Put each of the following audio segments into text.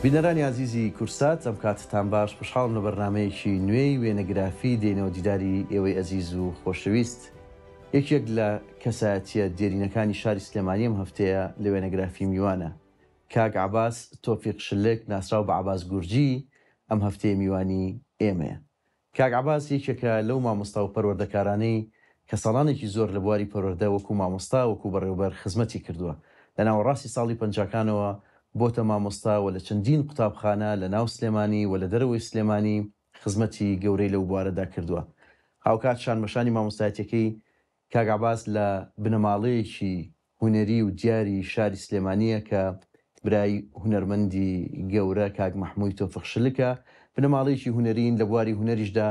بینەرانی ئازیزی کوردسات ئەم کاتتان باش، خۆشحاڵم لە بەرنامەیەکی نوێی وێنەگرافی دێینەوە دیداری ئێوەی ئەزیز و خۆشەویست. یەکێک لە کەسایەتییە دێرینەکانی شاری سلێمانی ئەم هەفتەیە لە وێنەگرافی میوانە. کاک عەباس تۆفیق شلک ناسراو بە عەباس گورجی ئەم هەفتەیە میوانی ئێمەیە. کاک عەباس یەکێکە لەو مامۆستا و پەروەردەکارانەی کە ساڵانێکی زۆر لە بواری پەروەردە وەکو مامۆستا وەکو بەڕێوبەر خزمەتی کردووە. لە ناوەڕاستی ساڵی پەنجاکانەوە بۆتە مامۆستا و لە چەندین قوتابخانە لە ناو سلێمانی و لە دەرەوەی سلێمانی خزمەتی گەورەی لەو بوارەدا کردووە. هاوکات شانبەشانی مامۆستایەتیەکەی کاک عەباس لە بنەماڵەیەکی هونەری و دیاری شاری سلێمانییە کە برای هونەرمەندی گەورە کاک مەحمووی تۆفق شلکە، بنەماڵەیەکی هونەرین لە بواری هونەریشدا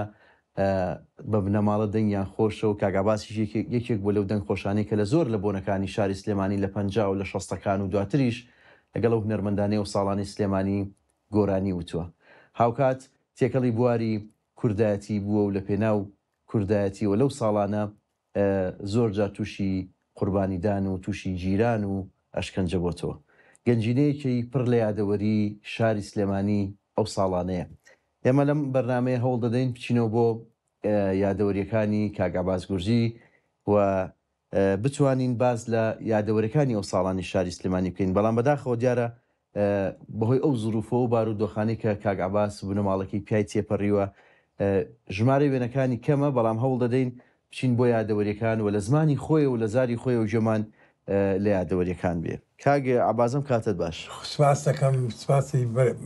بە بنەماڵە دەنگیان خۆشە و کاک عەباسیش یەکێک بووە لەو دەنگ خۆشانەی کە لە زۆر لە بۆنەکانی شاری سلێمانی لە 50 و لە شەستەکان و دواتریش لەگەڵ ئەو هونەرمەندانەی ئەو ساڵانەی سلێمانی گۆرانی وتووە. هاوکات تێکەڵی بواری کوردایەتی بووە و لە پێناو کوردایەتی و لەو ساڵانە زۆر جار تووشی قوربانیدان و تووشی گیران و ئەشکەنجە بۆتەوە. گەنجینەیەکی پڕ لە یادەوەری شاری سلێمانی ئەو ساڵانەیە. ئێمە لەم بەرنامەیە هەوڵ دەدەین بچینەوە بۆ یادەوەرییەکانی کاک عەباس گورجی و بتوانین باس لە یادەوەرەکانی ئەو ساڵانی شاری سلێمانی بکەین، بەڵام بەداخەوە دیارە بەهۆی ئەو زروفە و بارودۆخانەی کە کاک عەباس و بنەماڵەکەی پیای تێپەڕیوە ژمارەی وێنەکانی کەمە، بەڵام هەوڵ دەدەین بچین بۆ یادەوەریەکان و لە زمانی خۆی و لە زاری خۆیەوە گوێمان لە یادەوەریەکان بێ. کاک عەباس ئەم کاتەت باش. سپاست دەکەم، سپاسی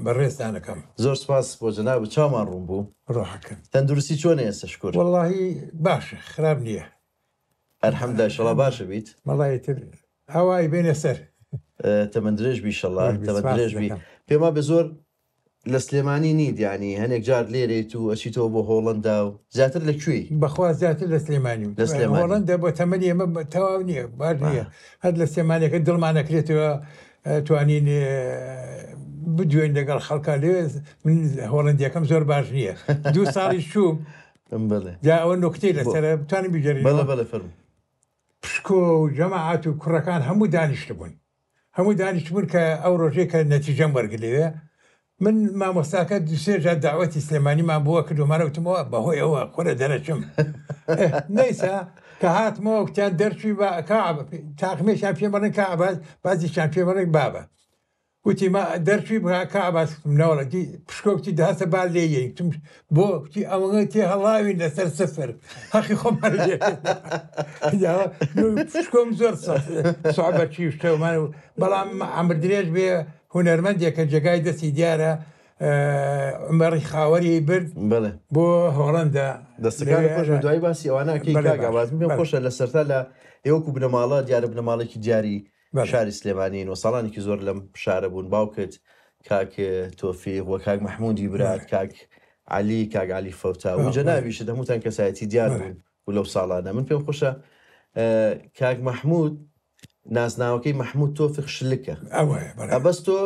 بەڕێزتان ئەکەم. زۆر سپاس بۆ جەنابت، چاومان ڕوون بوو. ڕۆحەکەم. تەندروستی چۆنە ئێستا شکور؟ وەڵاهی باشە، خراپ نییە. الحمدللە ئیشەڵا باشە بیت. وەڵا ئیتر ئاوا ئەیبەینە سەر. تەمەن درێژ بی ئیشەڵا تەمەن درێژ بی. پێم وابێ زۆر لە سلێمانی نیت یانی هەنێک جار لێرەیت و ئەچیتەوە بۆ هۆڵەندا و زیاتر لە کوێی؟ بەخوا زیاتر لە سلێمانیم. لە سلێمانی. هۆڵەندا بۆ تەمەنی ئێمە تەواو نییە باش نییە هەر لە سلێمانیەکە دڵمان ئەکرێتەوە توانین بدوێین لەگەڵ خەڵکا لەوێ من هۆڵەندیەکەم زۆر باش نییە دوو ساڵیش چووم بەڵێ. جا ئەوە نوکتەی لەسەرە بتوانم بیگێڕینەوە؟ بەڵێ بەڵێ فەرموو. پشکۆ و جەماعەت و کوڕەکان هەموو دانیشتبوون هەموو دانیشتبوون کە ئەو ڕۆژەی کە نەتیجەم وەرگرت لەوێ من مامۆستاکە دوسێ جار داوەتی سلێمانیمان بووە کردومانە وتمەوە بەهۆی ئەوە خورە دەرەچم نەیسا کە هاتمەوە کوتیان دەرچووی بە کاعب تاقمێکیان پێ بڵێن کاعب بازێکیان پێ بڵێن بابە وتی ما دەرچووی بە کاعب نەوەڵا پشکۆ وتی دەهاتە با لێ یەین وتم بۆ وتی ئەوەنە تێ هەڵاوین لەسەر سفر هەقی خۆمان لێ پشکۆم زۆر سوعبەچی و شتەومان و بەڵام عەمر درێژ بێ هونەرمەندێکە جێگای دەستی دیارە عومەڕی خاوەری برد بەڵێ بۆ هۆڵەندا دەستەکانت خۆش بێ دوایی باسی ئەوانە ئەکەی بەڵێ کاک باش عەباس من پێم بەڵێ خۆشە لە سەرتا لە ئێوەکو بنەماڵە دیارە بنەماڵێکی دیاری بەڵێ شاری سلێمانین و ساڵانێکی زۆر لەم شارە بوون باوکت کاک تۆفیق و کاک مەحموودی برات بەڵێ کاک عەلی کاک عەلی فەوتا و بەڵێ جەنابیشت هەمووتان کەسایەتی دیار بەڵێ بوون و لەو ساڵانە من پێم خۆشە کاک مەحموود نازناوەکەی مەحموود تۆفیق شلکە ئەوەیە بەڵێ ئەبەس تۆ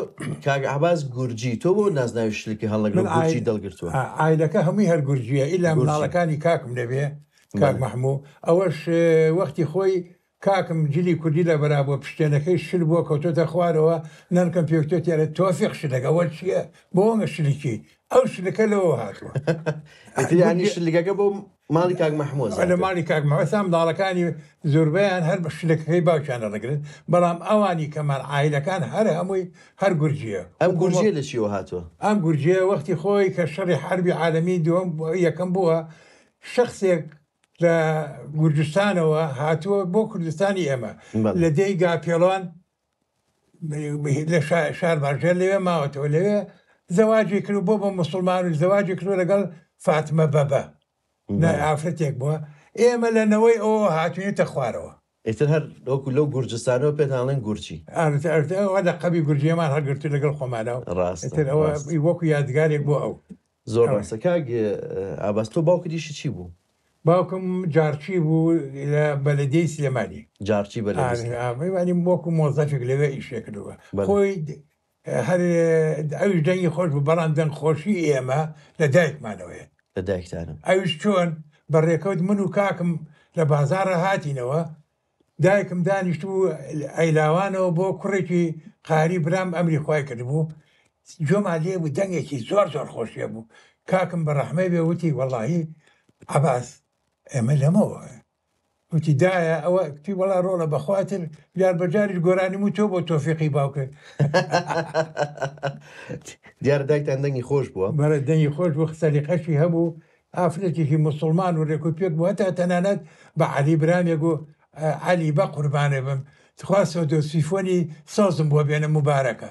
کاک عەباس گورجی تۆ بۆ نازناوی شلکی هەڵنەگرە من و گورجی دەڵگرتووە؟ عایلەکە هەمووی هەر گورجیە ئیلا گورجی مناڵەکانی کاکم نەبێ کاک بەڵێ مەحموو ئەوەش وەختی خۆی کاکم جلی کوردی لەبەرا بووە پشتێنەکەی شل بووە کەوتۆتە خوارەوە نەنکم پێوتۆتی ئەرێ تۆفیق شلەکە ئەوە چییە بۆ وەنگە شلکی ئەو شلەکە لەوە هاتووە ئیتر یانی شلکەکە بۆ ماڵی کاک مەحموو لە زیاتر. ماڵی کاک مەحموو ئێستا منداڵەکانی زۆربەیان هەر بە شلەکەکەی باوکیان هەڵدەگرن بەڵام ئەوانی کەمان عایلەکان هەر هەمووی هەر گورجییە ئەم وەکوو گورجییە لە چیەوە هاتووە؟ ئەم گورجییە وەختی خۆی کە شەڕی حەربی عالەمی دووەم یەکەم بووە شەخسێک لە گورجستانەوە هاتووە بۆ کوردستانی ئێمە بەڵێ. لە دێی گاپێڵان لە شارباژێر لەوێ ماوەتەوە لەوێ زەواجی کرد و بۆ بە موسڵمان و زەواجی کردووە لەگەڵ فاتمە بەبە بەڵێ. ئافرەتێک بووە ئێمە لە نەوەی ئەوەوە هاتووینەتە خوارەوە. ئیتر هەر وەکو لەو گورجستانەوە پێتان ئەڵێن گورجی. ئەوە لەقەبی گورجیەمان هەڵگرتوو لەگەڵ خۆمانەوە. ڕاستە، ئیتر ئەوە ڕاستە. وەکو یادگارێک بۆ ئەو. زۆر ڕاستە کاک عەباس تۆ باوکت ئیشی چی بوو؟ باوکم جارچی بوو لە بەلەدیەی سلێمانی. جارچی بەلەدیەی سلێمانی. یانی وەکو مۆزەفێک لەوێ ئیشێ کردووە. خۆی هەر ئەویش دەنگی خۆش بوو بەڵام دەنگ خۆشی ئێمە لە دایکمانەوەیە. لە دایکتانە. ئەویش چۆن بە ڕێکەوت من و کاکم لە بازاڕە هاتینەوە دایکم دانیشتبوو ئەیلاوانەوە بۆ کوڕێکی قاری برام ئەمری خوای کردبوو. گوێمان لێ بوو دەنگێکی زۆر زۆر خۆشیە بوو کاکم بە ڕەحمەی بێ وتی وەڵاهی عەباس ئێمە لەمەوە وتی دایە ئەوە کتی وەڵا ڕۆڵە بەخواتر جار بە جاریش گۆرانیم و تۆ بۆ تۆفیقی باوکت. دیارە دایکتان دەنگی خۆش بووە. بەڵێ دەنگی خۆش بوو سەلیقەشی هەبوو ئافرەتێکی موسڵمان و رێک و پێک بوو هەتا تەنانەت بە عەلی برامێ گوو عەلی بە قوربانێ بم تخوا سۆدۆ سیفۆنی سەوزم بۆ بێنە موبارەکە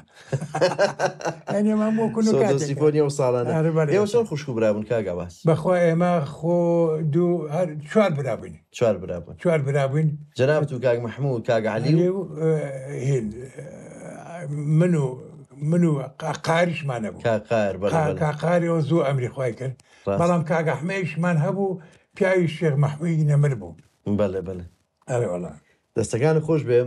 یانی ئەمە هەموو کون و سۆدۆ کاتێکە. سیفۆنی ئەو ساڵانە. ئەرێ بەڵێ ئێوە چەند خوشک و برا بوون کاک عەباس؟ بەخوا ئێمە خۆ دوو هەر چوار برا بووین. چوار برا بوون. چوار برا بووین. جەنابت و کاک مەحموود، کاک عەلی و. هین من و من و قاریشمان هەبوو. کاک قاهر بەڵێ بەڵێ. کاک قاهر ئەوە زوو ئەمری خوای کرد. ڕاستە. بەڵام کاک ئەحمەیشمان هەبوو پیاوی شێخ مەحمووی نەمر بوو. بەڵێ بەڵێ. ئەرێ وەڵا. دەستەکانت خۆش بێ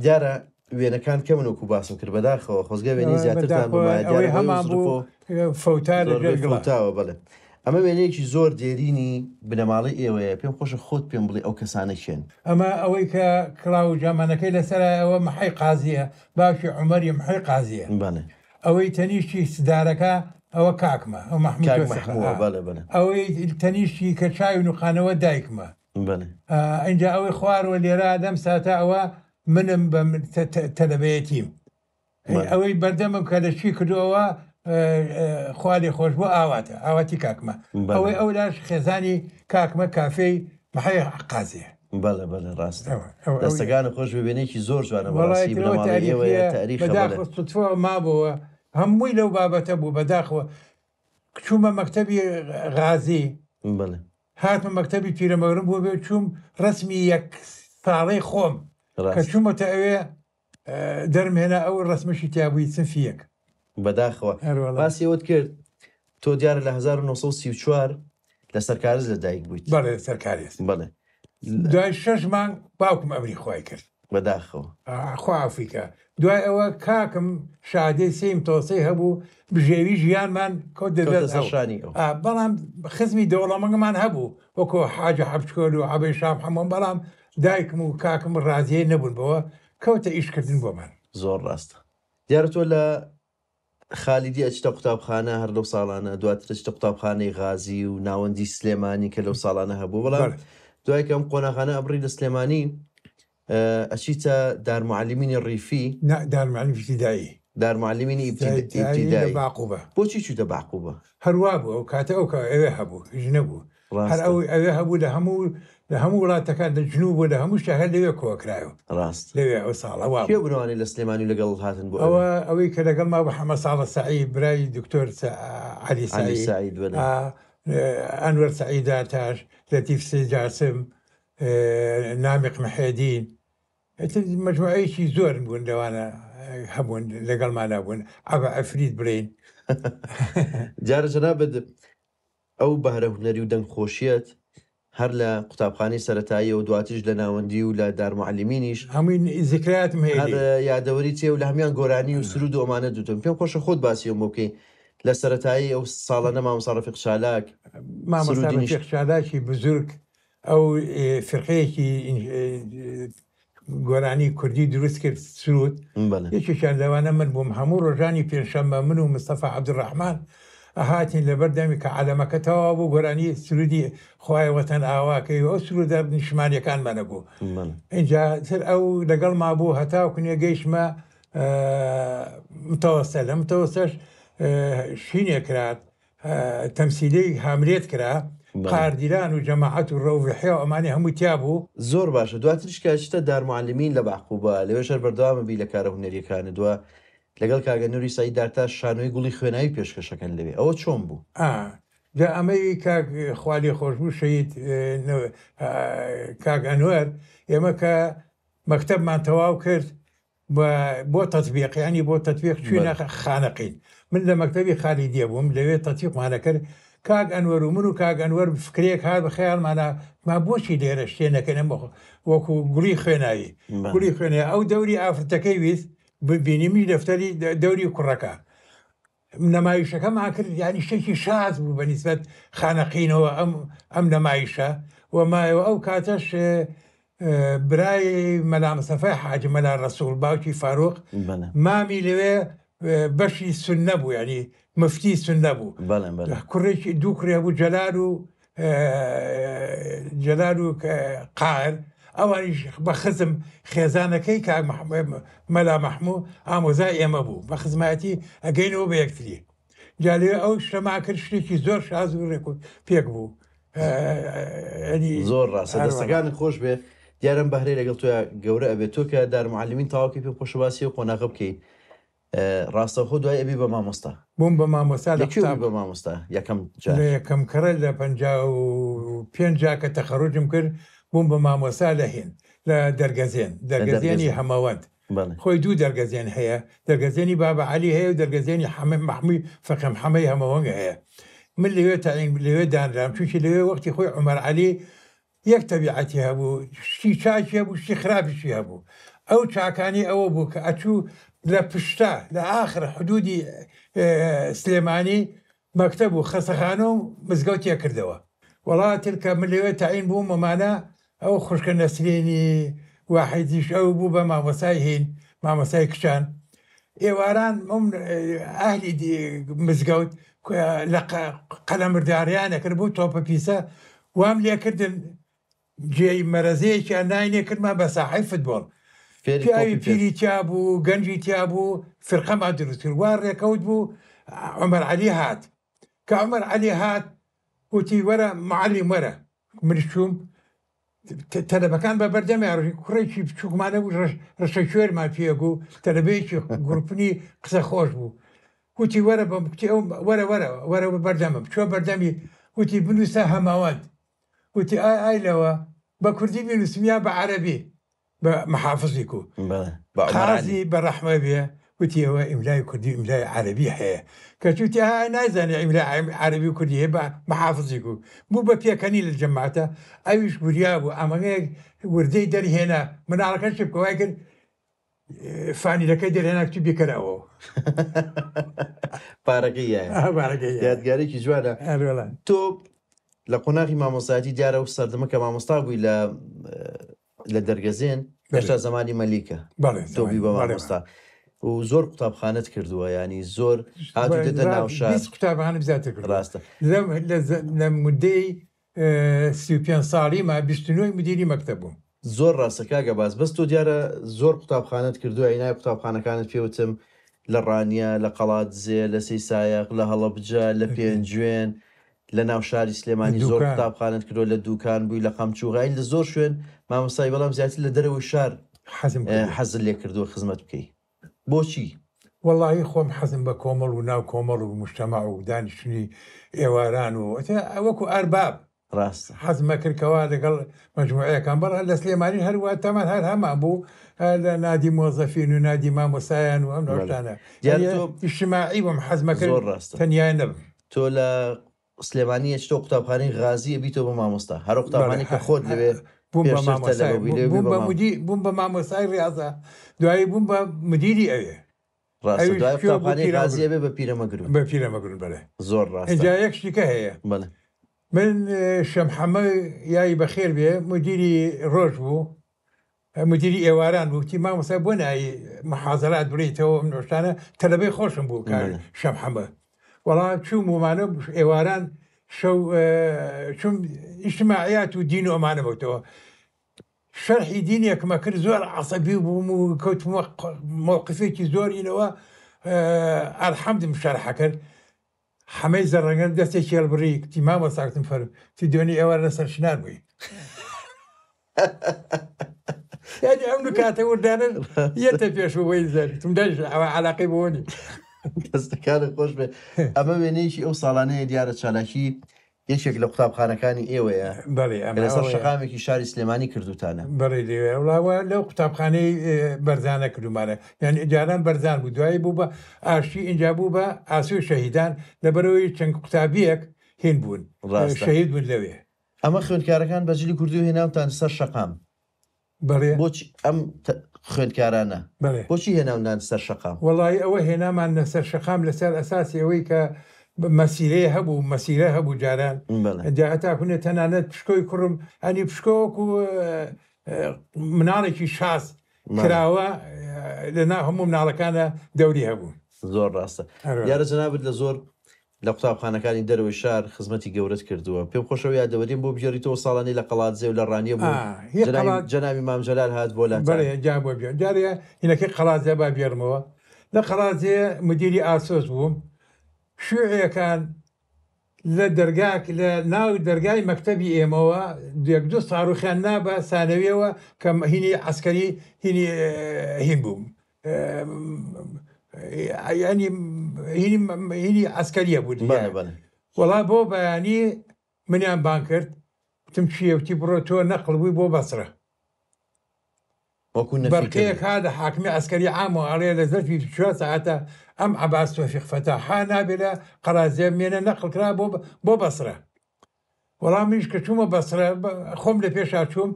دیارە وێنەکان کەمن وەکو باسم کرد بەداخەوە خۆزگە وێنەی زیاترتان بەداخەوە بوومایە ئەوەی دیارە بەهۆی هەمان زروفۆ بوو فەوتا لە زۆربەی ژێر گڵا. فەوتاوە بەڵێ ئەمە وێنەیەکی زۆر دێرینی بنەماڵەی ئێوەیە پێم خۆشە خۆت پێم بڵێ ئەو کەسانە کێن؟ ئەمە ئەوەی کە کڵاو و جامانەکەی لەسەرایە ئەوە محەی قازییە باوکی عومەری محەی قازییە. بەڵێ. ئەوەی تەنیشتی سدارەکە ئەوە کاکمە ئەو مەحموود کاک یۆسفە مەحمووە ئا. بەڵێ بەڵێ. ئەوەی تەنیشتی کە چاوی نوقانەوە دایکمە. بەڵێ. ئینجا ئەوەی خوارەوە لێرە لەم ساتە ئەوە منم بە تەلەبەیەتیم. ئەوەی بەردەمم کە لە چی کردو ئەوە خوا لێ خۆش بوو ئاواتە ئاواتی کاکمە. ئەوەی ئەو لاش خێزانی کاکمە کافێی محەی قازیە. بەڵێ بەڵێ ڕاستە. دەستەکانت خۆش بێ وێنەیەکی زۆر جوانە بەڕاستی بنەماڵەی ئێوەیە تاریخە بەڵێ. بەداخەوە سوتفەوە مابۆوە هەمووی لەو بابەتە بوو بەداخەوە چوومە مەکتەبی غازی. بەڵێ. هاتمە مەکتەبی پیرەمەگرم بۆ بێ چووم ڕەسمی یەک ساڵەی خۆم کە چوومەتە ئەوێ دەرم هێنا ئەو ڕەسمەشی تیا بووی سنفی یەک. بەداخەوە باسی ئەوەت کرد تۆ دیارە لە 1934 لە سەرکارز لە دایک بوویت. بەڵێ لە سەرکارێز. بەڵێ. دوای شەش مانگ باوکم ئەمری خوای کرد. بەداخەوە. خوا عەفوی کا. دوای ئەوە کاکم شادەی سێی متەوەسەی هەبوو بژێوی ژیانمان کەوتە کەوتە دەست سەر ئەو. شانی ئەو. بەڵام خزمی دەوڵەمەنگمان هەبوو وەکۆ حاجە حەبچکۆل و عەبەی شا محەمەد بەڵام دایکم و کاکم ڕازیی نەبوون بەوە کەوتە ئیشکردن بۆمان. زۆر ڕاستە. دیارە تۆ لە خالیدی ئەچیتە قوتابخانە هەر لەو ساڵانە دواتر ئەچیتە قوتابخانەی غازی و ناوەندی سلێمانی کە لەو ساڵانە هەبوو بەڵام دوای کە ئەم قۆناغانە ئەبڕی لە سلێمانی ئەچیتە دارمعلمینی ڕیفی نا دارمعلمینی ئیبتیدایی دارمعلمینی ئیبتیدایی باقوبە بۆچی چوویتە باقوبە؟ هەروا بوو ئەو کاتە ئەو ئەوێ هەبوو هیچ نەبوو هەر ئەو ئەوێ هەبوو لە هەموو لە هەموو وڵاتەکان لە جنوب و لە هەموو شتێک هەر لەوێ کۆکرایەوە ڕاست لەوێ ئەو ساڵە وا کێ بوون ئەوانەی لە سلێمانی و لەگەڵ هاتن بۆ ئەوێ؟ ئەوە ئەوەی کە لەگەڵ ما بوو حەمە ساڵە سەعید برای دکتۆر عەلی عەلی سەعید سەعید بەلێ. ئەنوەر سەعید دارتاش لەتیف سەید جاسم نامیق محێدین ئیتر مەجموعەیەکی زۆر بوون لەوانە هەبوون لەگەڵمانا بوون عەبە عەفرید بڵێین. دیارە جەنابت ئەو بەهرە هونەری و دەنگ خۆشیەت هەر لە قوتابخانەی سەرەتاییەوە دواتریش لە ناوەندی و لە دارموعەلیمینیش هەمووی زیکرایاتم هەیە هەر لێی. یادەوەری تێ و لە هەموویان گۆرانی و سروود و ئەمانە دوتن. پێم خۆشە خۆت باسی ئەوم بۆ بکەی لە سەرەتایی ئەو ساڵانە مامۆستا ڕەفیق چالاک مامۆستا سروودی نیش ڕەفیق چالاکی بزورگ ئەو فیرقەیەکی گۆرانی کوردی دروست کرد سروود بەڵێ. یەکێکیان لەوانە من بووم هەموو ڕۆژانی پێنجشەممە من و مستەفا عەبدولڕەحمان ئەهاتین لەبەر دەمی کە عەلەمەکە تەواو بوو گۆرانی سروودی خوایە وەتەن ئاواکەی و ئەو سروودە نیشتمانیەکانمان ئەبوو بەڵێ. ئینجا تر ئەو لەگەڵما بوو هەتاوکونێ گەیشتمە متەوەستە لە متەوەستەش شینێ کرات تەمسیلەی هاملێت کرا قاردیلان و جەماعەت و ڕەوڤحێ و ئەمانەی هەمووی تیا بوو. زۆر باشە دواتریش کە ئەچیتە دارموعەلمین لە بەعقوبە لەوێش هەر بەردەوام ئەبی لە کارە هونەریەکانت و لەگەڵ کاک ئەنوەری سەعید دارتاش شانۆی گوڵی خوێناوی پێشکەشەکەن لەوێ ئەوە چۆن بوو؟ ئا جا ئەمەی کاک خوا لێ خۆشبوو شەهید کاک ئەنوەر ئێمە کە مەکتەبمان تەواو کرد بۆ تەتبیق یانی بۆ تەتبیق چوینە خانەقین من لە مەکتەبی خالیدیە بووم لەوێ تەتبیقمانە کرد کاک ئەنوەر و من و کاک ئەنوەر فکرەیەک هات بە خەیاڵمانا ما بۆچی لێرە شتێ نەکەین ئەم وەکو گوڵی خوێناوی گوڵی خوێناوی ئەو دەوری ئافرەتەکەی ویست ببینی منیش دەفتەری دەوری کوڕەکە نەمایشەکەمان کرد یانی شتێکی شاز بوو بە نیسبەت خانەقینەوە ئەم ئەم نەمایشە و مایەوە ئەو کاتەش برای مەلا مستەفای حاجی مەلا ڕەسوڵ باوکی فاروق مامی لەوێ بەشی سوننە بوو یانی مفتی سوننە بوو. بەڵێ بەڵێ. کوڕێکی دوو کوڕی هەبوو جەلال و جەلال و قاهر ئەوانیش بە خزم خێزانەکەی کاک مەلا مەحموو ئامۆزای ئێمە بوو بە خزمایەتی ئەگەینەوە بە یەکتری. جا لەوێ ئەو شتەمان کرد شتێکی زۆر شاز و ڕێک و پێک بوو. زۆر ڕاستە دەستەکانت خۆش بێ دیارم بەهرەی لەگەڵ تۆیا گەورە ئەبێت تۆ کە دارمعلمین تەواوکەی پێم خۆشە باسی ئەو قۆناغە بکەی ڕاستەوخۆ دوای ئەبی بە مامۆستا بووم بە مامۆستا لە کوێ بووی بە مامۆستا یەکەم جار؟ لە یەکەم کەڕە لە 55 جا کە تەخەروجم کرد بووم بە مامۆستا لە هین لە دەرگەزێن دەرگەزێنی هەمەوەند خۆی دوو دەرگەزێن هەیە دەرگەزێنی بابە عەلی هەیە و دەرگەزێنی حەمە مەحمووی فەقێ محەمەی هەمەوەنگ هەیە من لەوێ تەعین لەوێ دانرام چونکی لەوێ وەختی خۆی عومەر عەلی یەک تەبیعەتی هەبوو شتی چاکی هەبوو شتی خراپیشی هەبوو ئەو چاکانی ئەوە بوو کە ئەچوو لە پشتە لە ئاخر حدودی سلێمانی مەکتەب و خەسەخانە و مزگەوتێ کردەوە. وەڵا تر کە من لەوێ تەعین بووم ئەمانە ئەو خوشکە نەسرینی واحیدیش ئەو بوو بە مامۆستای هین مامۆستای کچان ئێواران ئەم ئەهلی مزگەوت لە قەلەمرداریانە کرد بوو تۆپە پیسە وام لێکردن جێی مەرەزەیەکیان ناینێ کردمان بە ساحەی فتبۆڵ پیاوی پیری تیا بوو گەنجی تیا بوو فرقەمان دروست کرد وا ڕێکەوت بوو عومەر عەلی هات کە عومەر عەلی هات وتی وەرە معەلیم وەرە منیش چووم تەلەبەکان بە بەردەمیان ڕژی کوڕێکی بچووکمانە بوو ڕەشە کوێرمان پێگوو تەلەبەیەکی گروپنی قسە خۆش بوو وتی وەرە بەم کوتی ئەو وەرە وەرە وەرە بە بەردەمم چوە بەردەمی وتی بنووسە هەماوەند وتی ئای ئای لەوە بە کوردی بینووسم یا بە عەرەبی بە محافزی کو قازی بە ڕەحمە بێ وتی ئەوە ئیملای کوردی و ئیملای عەرەبی هەیە کە چوتی ئای نایزانێ ئیملای عەرەبی و کوردی هەیە بە محافزی کو بوو بە پێکەنی لە جەماعەتە ئەویش وریا بوو ئەمەگەیەک وردەی دەرهێنا مناڵەکەش چ بکە وای کرد فانیلەکەی دەرهێنا کچی بیکەرەوە. پارەکەی یایە. پارەکەی یایە. یادگارێکی جوانە. هەروەڵا. تۆ لە قۆناغی مامۆستایەتی دیارە و سەردەمە کە مامۆستا بووی لە لە دەرگەزێن هێشتا زمانی مەلیکە تۆ بووی بە مامۆستا و زۆر قوتابخانەت کردووە ینی زۆر هاتووتە ناو شار قوتابخانە زیاتر کرد ڕاستە لە مدەی 35 ساڵی ما 29 مدیری مەکتەب بووم. زۆر ڕاستە کاک عەباس بەس تۆ دیارە زۆر قوتابخانەت کردووە ئەی ناوی قوتابخانەکانت پێ وتم لە ڕانیە لە قەڵادزێ لە سەیسایەق لە هەڵەبجە لە پێنجوێن لە ناو شاری سلێمانی زۆر قوتابخانەت کردووە لە دوکان بووی لە قەمچوغ لە زۆر شوێن مامۆستای بەڵام زیاتر لە دەرەوەی شار حەزت لێ کردووە خزمەت بکەی بۆچی؟ وەڵاهی خۆم حەزم بە کۆمەڵ و ناو کۆمەڵ و موجتەمەع و دانیشتنی ئێواران و وەکو ئەرباب ڕاستە. حەزم ئەکرد کەوا لەگەڵ مەجموعەیەکان بەڵام لە سلێمانی هەر وا تەمان هەر هەمان بوو لە نادی مۆزەفین و نادی مامۆستایان و ئەم شتانە دیارە تۆ ئیجتماعی بووم حەزم ئەکرد زۆر ڕاستە تەنیا نەبم. تۆ لە سلێمانی ئەچیتەوە قوتابخانەی غازی ئەبیتەوە بە مامۆستا هەر ئەو قوتابخانەی کە خۆت لەوێ بووم بە پێشتر مامۆستای تەلەبە بووی لەوێ بووم بووی بە بە مامۆستا. مودیر بووم بە مامۆستای ڕیاضە دوایی بووم بە مودیری ئەوێ. ڕاستە ئەویش دوای کوێ بوو قوتابخانەی پیرەمەگرون. غازی ئەبێ بە پیرەمەگرون. بە پیرەمەگرون بەڵێ. زۆر ڕاستە. ئینجا یەک شتیکە هەیە. بەڵێ. من شەمحەمە یای بەخێر بێ مدیری ڕۆژ بوو مدیری ئێواران بوو وتی مامۆستا بۆ نایی محازەرات بڵێیتەوە ئەم شتانە تەلەبەی خۆشم بوو کاک شەمحەمە وەڵا چووم ومانە ئێواران شەو چوم ئیجتماعیات و دین و ئەمانە بوتەوە شەرحی دینێکمە کرد زۆر عەسەبی بووم و کەوتمە مەوقفێکی زۆرینەوە ئەلحەمدم شەرحە کرد حەمەی زەڕەنگەر دەستێکی هەڵبڕی کوتی مامۆستا گوتم فەرموو کوتی دوێنێ ئێوارە لەسەر چنار بووی. یانی ئەم نکاتە وردانە یەتە پێش و بۆی زەر گوتم دایش ئەوە عەلاقەی بۆ نییە. دەستەکانت خۆش بێ. ئەمە وێنەیەکی ئەو ساڵانەیە دیارە چالاکی یەکێک لە قوتابخانەکانی ئێوەیە بەڵێ کە ئەمە لەسەر ئەوەیە. شەقامێکی شاری سلێمانی کردووتانە. بەڵێ لەوێ وەڵا وە لەو قوتابخانەی بەرزانە کردوومانە یانی جاران بەرزان بوو دوایی بوو بە ئاشتی ئینجا بوو بە ئاسۆی شەهیدان لەبەرئەوەی چەند قوتابییەک هین بوون ڕاستە. شەهید بوون لەوێ. ئەمە خوێندکارەکان بە جلی کوردیەوە هێناوتان سەر شەقام. بەڵێ. بۆچی ئەم خوێندکارانە بەڵێ. بۆچی هێناونان سەر شەقام؟ وەڵایی ئەوە هێناماننە سەر شەقام لەسەر ئەساسی ئەوەی کە مەسیرەیە هەبوو مەسیرە هەبوو جاران بەڵێ. جا هەتاکوونێ تەنانەت پشکۆی کوڕم ئەنی پشکۆ وەکو مناڵێکی شاز بەڵێ. کراوە لە ناو هەموو مناڵەکانە دەوری هەبوو. زۆر ڕاستە. دیارە جەنابت لە زۆر لە قوتابخانەکانی دەرەوەی شار خزمەتی گەورەت کردووە. پێم خۆشە ئەو یادەوەریەم بۆ بگێڕیتەوە ساڵانەی لە قەڵادزێ و لە ڕانیە بوون جەنابی مام جەلال هات بۆ لاتان. بەڵێ جا بۆ بگێڕم. جارێ هینەکەی قەڵادزێ با بگێڕمەوە. لە قەڵادزێ مدیری ئاسۆس بووم. شیوعیەکان لە دەرگا لە ناو دەرگای مەکتەبی ئێمەوە یەک دوو ساروخیان نا بە سانەویەوە کە هینی عەسکەری هینی هین بوو ینی هینی هینی عەسکەریە بوو بەڵێ بەڵێ. وەڵا بۆ بەیانی منیان بانگ کرد وتم چییە وتی بڕۆ تۆ نەقڵ بووی بۆ بەسرە. وەکو نەفی بەرقەیەک کردن. ها لە حاکمی عەسکەری عام و ئەڵێ لە زەرفی 24 سەعاتە ئەم عەباس تۆفیق فەتاحە نابێ لە قەرازێ بمێنێ نەقڵ کرا بۆ بۆ بەسرە. وەڵا منیش کە چوومە بەسرە خۆم لە پێشا چووم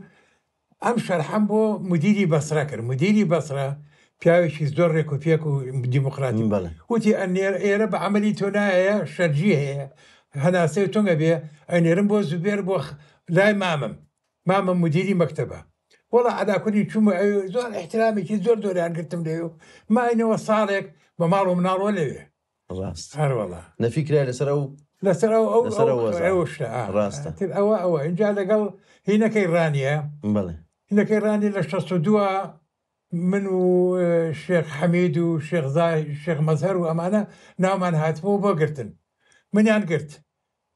ئەم شەرحەم بۆ مدیری بەسرە کرد. مدیری بەسرە پیاوێکی زۆر ڕێک و پێک و دیموکراتی بوو. بەڵێ. وتی ئەنێر ئێرە بە عەمەلی تۆ نایە شەرجی هەیە هەناسەی تونگە بێ ئەنێرم بۆ زوبێر بۆ لای مامم. مامە مدیری مەکتەبە وەڵا عەلا کولی چوومە ئەوێ زۆر ئیحترامێکی زۆر زۆریان گرتم لەوێ و ماینەوە ساڵێک بە ماڵ و مناڵەوە لەوێ. ڕاست. هەر وەڵا. نەفی کرای لەسەر ئەو لەسەر ئەو ئەو لەسەر ئەو ئەو وەزعە. ئەو شتە ئا. ڕاستە. ئیتر ئەوە ئەوە ئینجا لەگەڵ هینەکەی ڕانیە. بەڵێ. هینەکەی ڕانیە لە 62 من و شێخ حەمید و شێخ زای شێخ مەزهەر و ئەمانە ناومان هاتبوو بۆ گرتن. منیان گرت.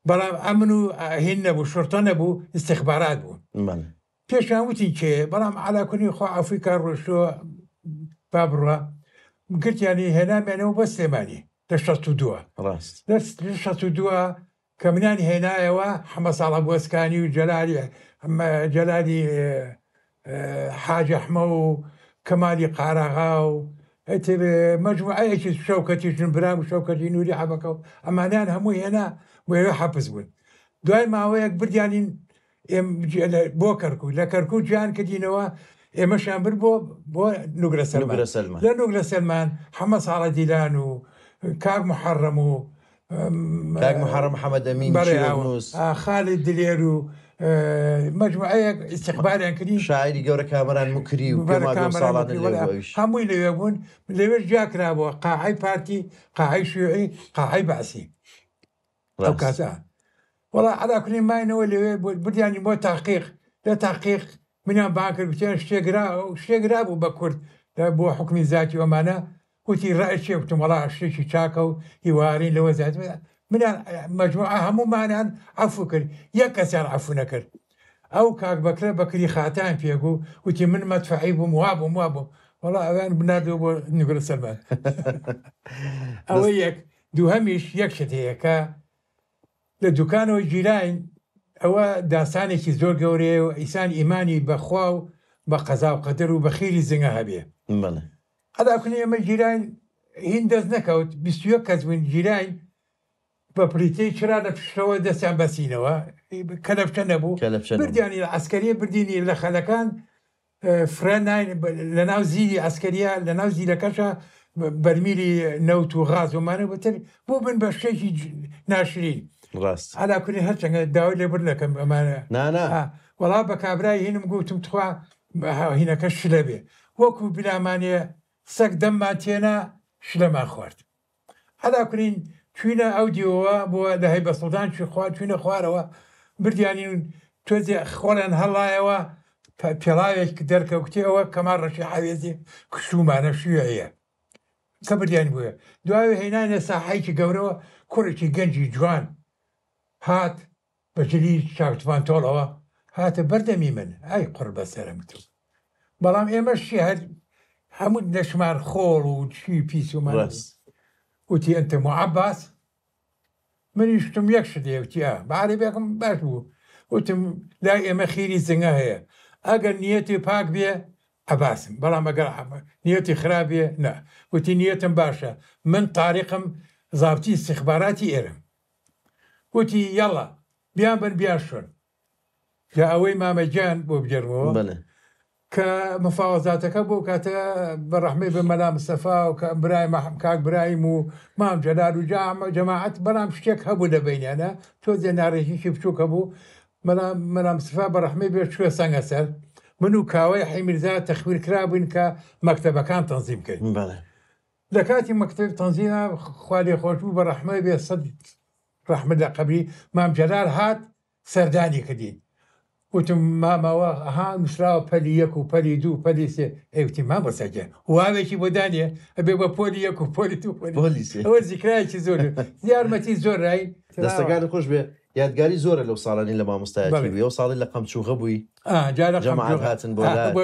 بەڵام ئەمن و هین نەبوو شورتە نەبوو ئیستیخبارات بوو. بەڵێ. پێشیان وتین کێ بەڵام عەلا کونی خوا عەفوی کا ڕۆیشتووە با بڕوا گرتیانی هێنامیانەوە بۆ سلێمانی لە 62 ڕاست. لە 62 کە منیان هێنایەوە حەمە ساڵح بۆسکانی و جەلالی جەلالی حاج ئەحمە و کەمالی قاراغا و ئیتر مەجموعەیەکی شەوکەتی ژنبرام و شەوکەتی نوری حەبەکە و ئەمانیان هەموو هێنا بۆ ئێوە حەپس بوون. دوای ماوەیەک بردیانین بۆ کەرکوک، لە کەرکوک جیان کردینەوە ئێمەشیان برد بۆ بۆ نوگرە سەلمان. نوگرە سەلمان. لە نوگرە سەلمان حەمە ساڵە دیلان و کاک محەڕەم و کاک محەڕەم محەمەد ئەمین بەڵێ چیرۆکنووس. خالید دلێر و مەجموعەیەک ئیستیقبالیان کردین. شاعیری گەورە کامەران موکری و پێم بەڵێ وابێ ئەو کامەران ساڵانە موکری لەوێ وەڵێ بوو ئەویش. هەمووی لەوێ بوون. لەوێش جیا کرابووە قاعەی پارتی، قاعەی شیوعی، قاعەی بەعسی. ئەو ڕاست. کاتە وەڵا عەلا کولی ماینەوە لەوێ بردیانی بۆ تاقیق. لە تاقیق منیان بانگ کرد گوتیان شتێک شتێک رابوو بە کورد بۆ حوکمی زاتی ئەمانە. وتی ڕای چییە؟ گوتم وەڵا شتێکی چاکە و هیوارین لەوە زیاتر. منیان مەجموعە هەموومانیان عەفو کرد، یەک کەسیان عەفو نەکرد. ئەو کاک بەکرە بەکری خاتان پێگوو وتی من مەدفەعی بووم وا بووم وا بووم. وەڵا ئەویان بناردەوە بۆ نوگرە سەلمان. ئەوە یەک. دووهەمیش یەک شت هەیە کە لە دوکانەوە گیراین، ئەوە داستانێکی زۆر گەورەیە و ئیسان ئیمانی بە خوا و بە قەزا و قەدەر و بە خیری زنگە هەبێ. بەڵێ. عەلا کونی ئێمە گیراین هین دەست نەکەوت، 21 کەس بووین گیراین بە پلیتەی چرا لە پشتەوە دەستیان بەسینەوە، کەلەپچە نەبوو، کەلەپچە نەبوو. بردیانی لە عەسکەریە بردینی لە خەلەکان فرە ناین لە ناو زیری عەسکەریە لە ناو زیرەکەشە بەرمیلی نەوت و غاز ومانە بتر بۆ بن بە شتێکی ناشرین. ڕاست. عەلا کونی هەرچەندە داوای لێبوردن دەکەم ئەمانە. نا نا. وەڵا بە کابرای هینم گوتم تخوا هینەکە شلە بێ. وەکو بلامانێ سەگ دەممان تێنا شلەمان خوارد. عەلا کونین چوینە ئەو دیوەوە بۆ لە هەیبە سوڵتان چوینە خوارەوە بردیانین تۆزێ خۆڵیان هەڵایەوە پێڵاوێک دەرکەوتێ ئەوە کەمال ڕەشی حەوێزی کشومانە شوێعیە کە بردیانی بووە. دوای هێنانە ساحەیەکی گەورەوە کوڕێکی گەنجی جوان هات بە جلی چاکتپانتۆڵەوە هاتە بەردەمی من، ئای قڕ بەسەرم وتم. بەڵام ئێمەش چی هەر هەموو لەشمان خۆڵ و چی پیس ومان. ڕاست. وتی ئەنتە معەباس؟ منیش وتم یەک شت هەیە. وتی ئا بە عەرەبیەکەم باش بوو. وتم لای ئێمە خیری زنگە هەیە، ئەگەر نیەتی پاک بێ عەباسم، بەڵام ئەگەر نیەتی خراپ بێ نا. وتی نیەتم باشە، من تاریقم زابتی ئیستیخباراتی ئێرم. وتی یەڵا بیان بن بیان شۆن. جا ئەوەی مامە گیان بۆ بگێڕمەوە بەڵێ. کە مفاوەزاتەکە بۆ کاتە بە ڕەحمەی بە مەلا مستەفا و کە برای کاک برایم و مام جەلال و جەماعەت، بەڵام شتێک هەبوو لە بینیانە، تۆزێ ناڕێکیکی بچووک هەبوو. مەلا مستەفا بە ڕەحمەی بێ چووە سەنگە سەر من و کاوەی حەی میرزا تەخویر کرابووین کە مەکتەبەکان تەنزیم کەین. بەڵێ. لە کاتی مەکتەبی تەنزیما خوا لێ خۆش بوو بە ڕەحمەت بێ سەد ڕەحمەت لە قەبری مام جەلال هات سەردانی کردین وتم مامەوە ها نووسراوە پەلی یەک و پەلی دوو پەلی سێ ئەی وتی مامۆستا گیان واوێکی بۆ دانێ ئەبێ بە پۆلی یەک و پۆلی دوو پۆلی سێ ئەوە زیکرایەکی زۆر یارمەتی زۆر رای دەستەکانت خۆش بێ یادگاری زۆرە لەو ساڵانەی لە مامۆستایەتی بووی ئەو ساڵی لە قەمچوغە بووی جەماعەت هاتن بۆ لات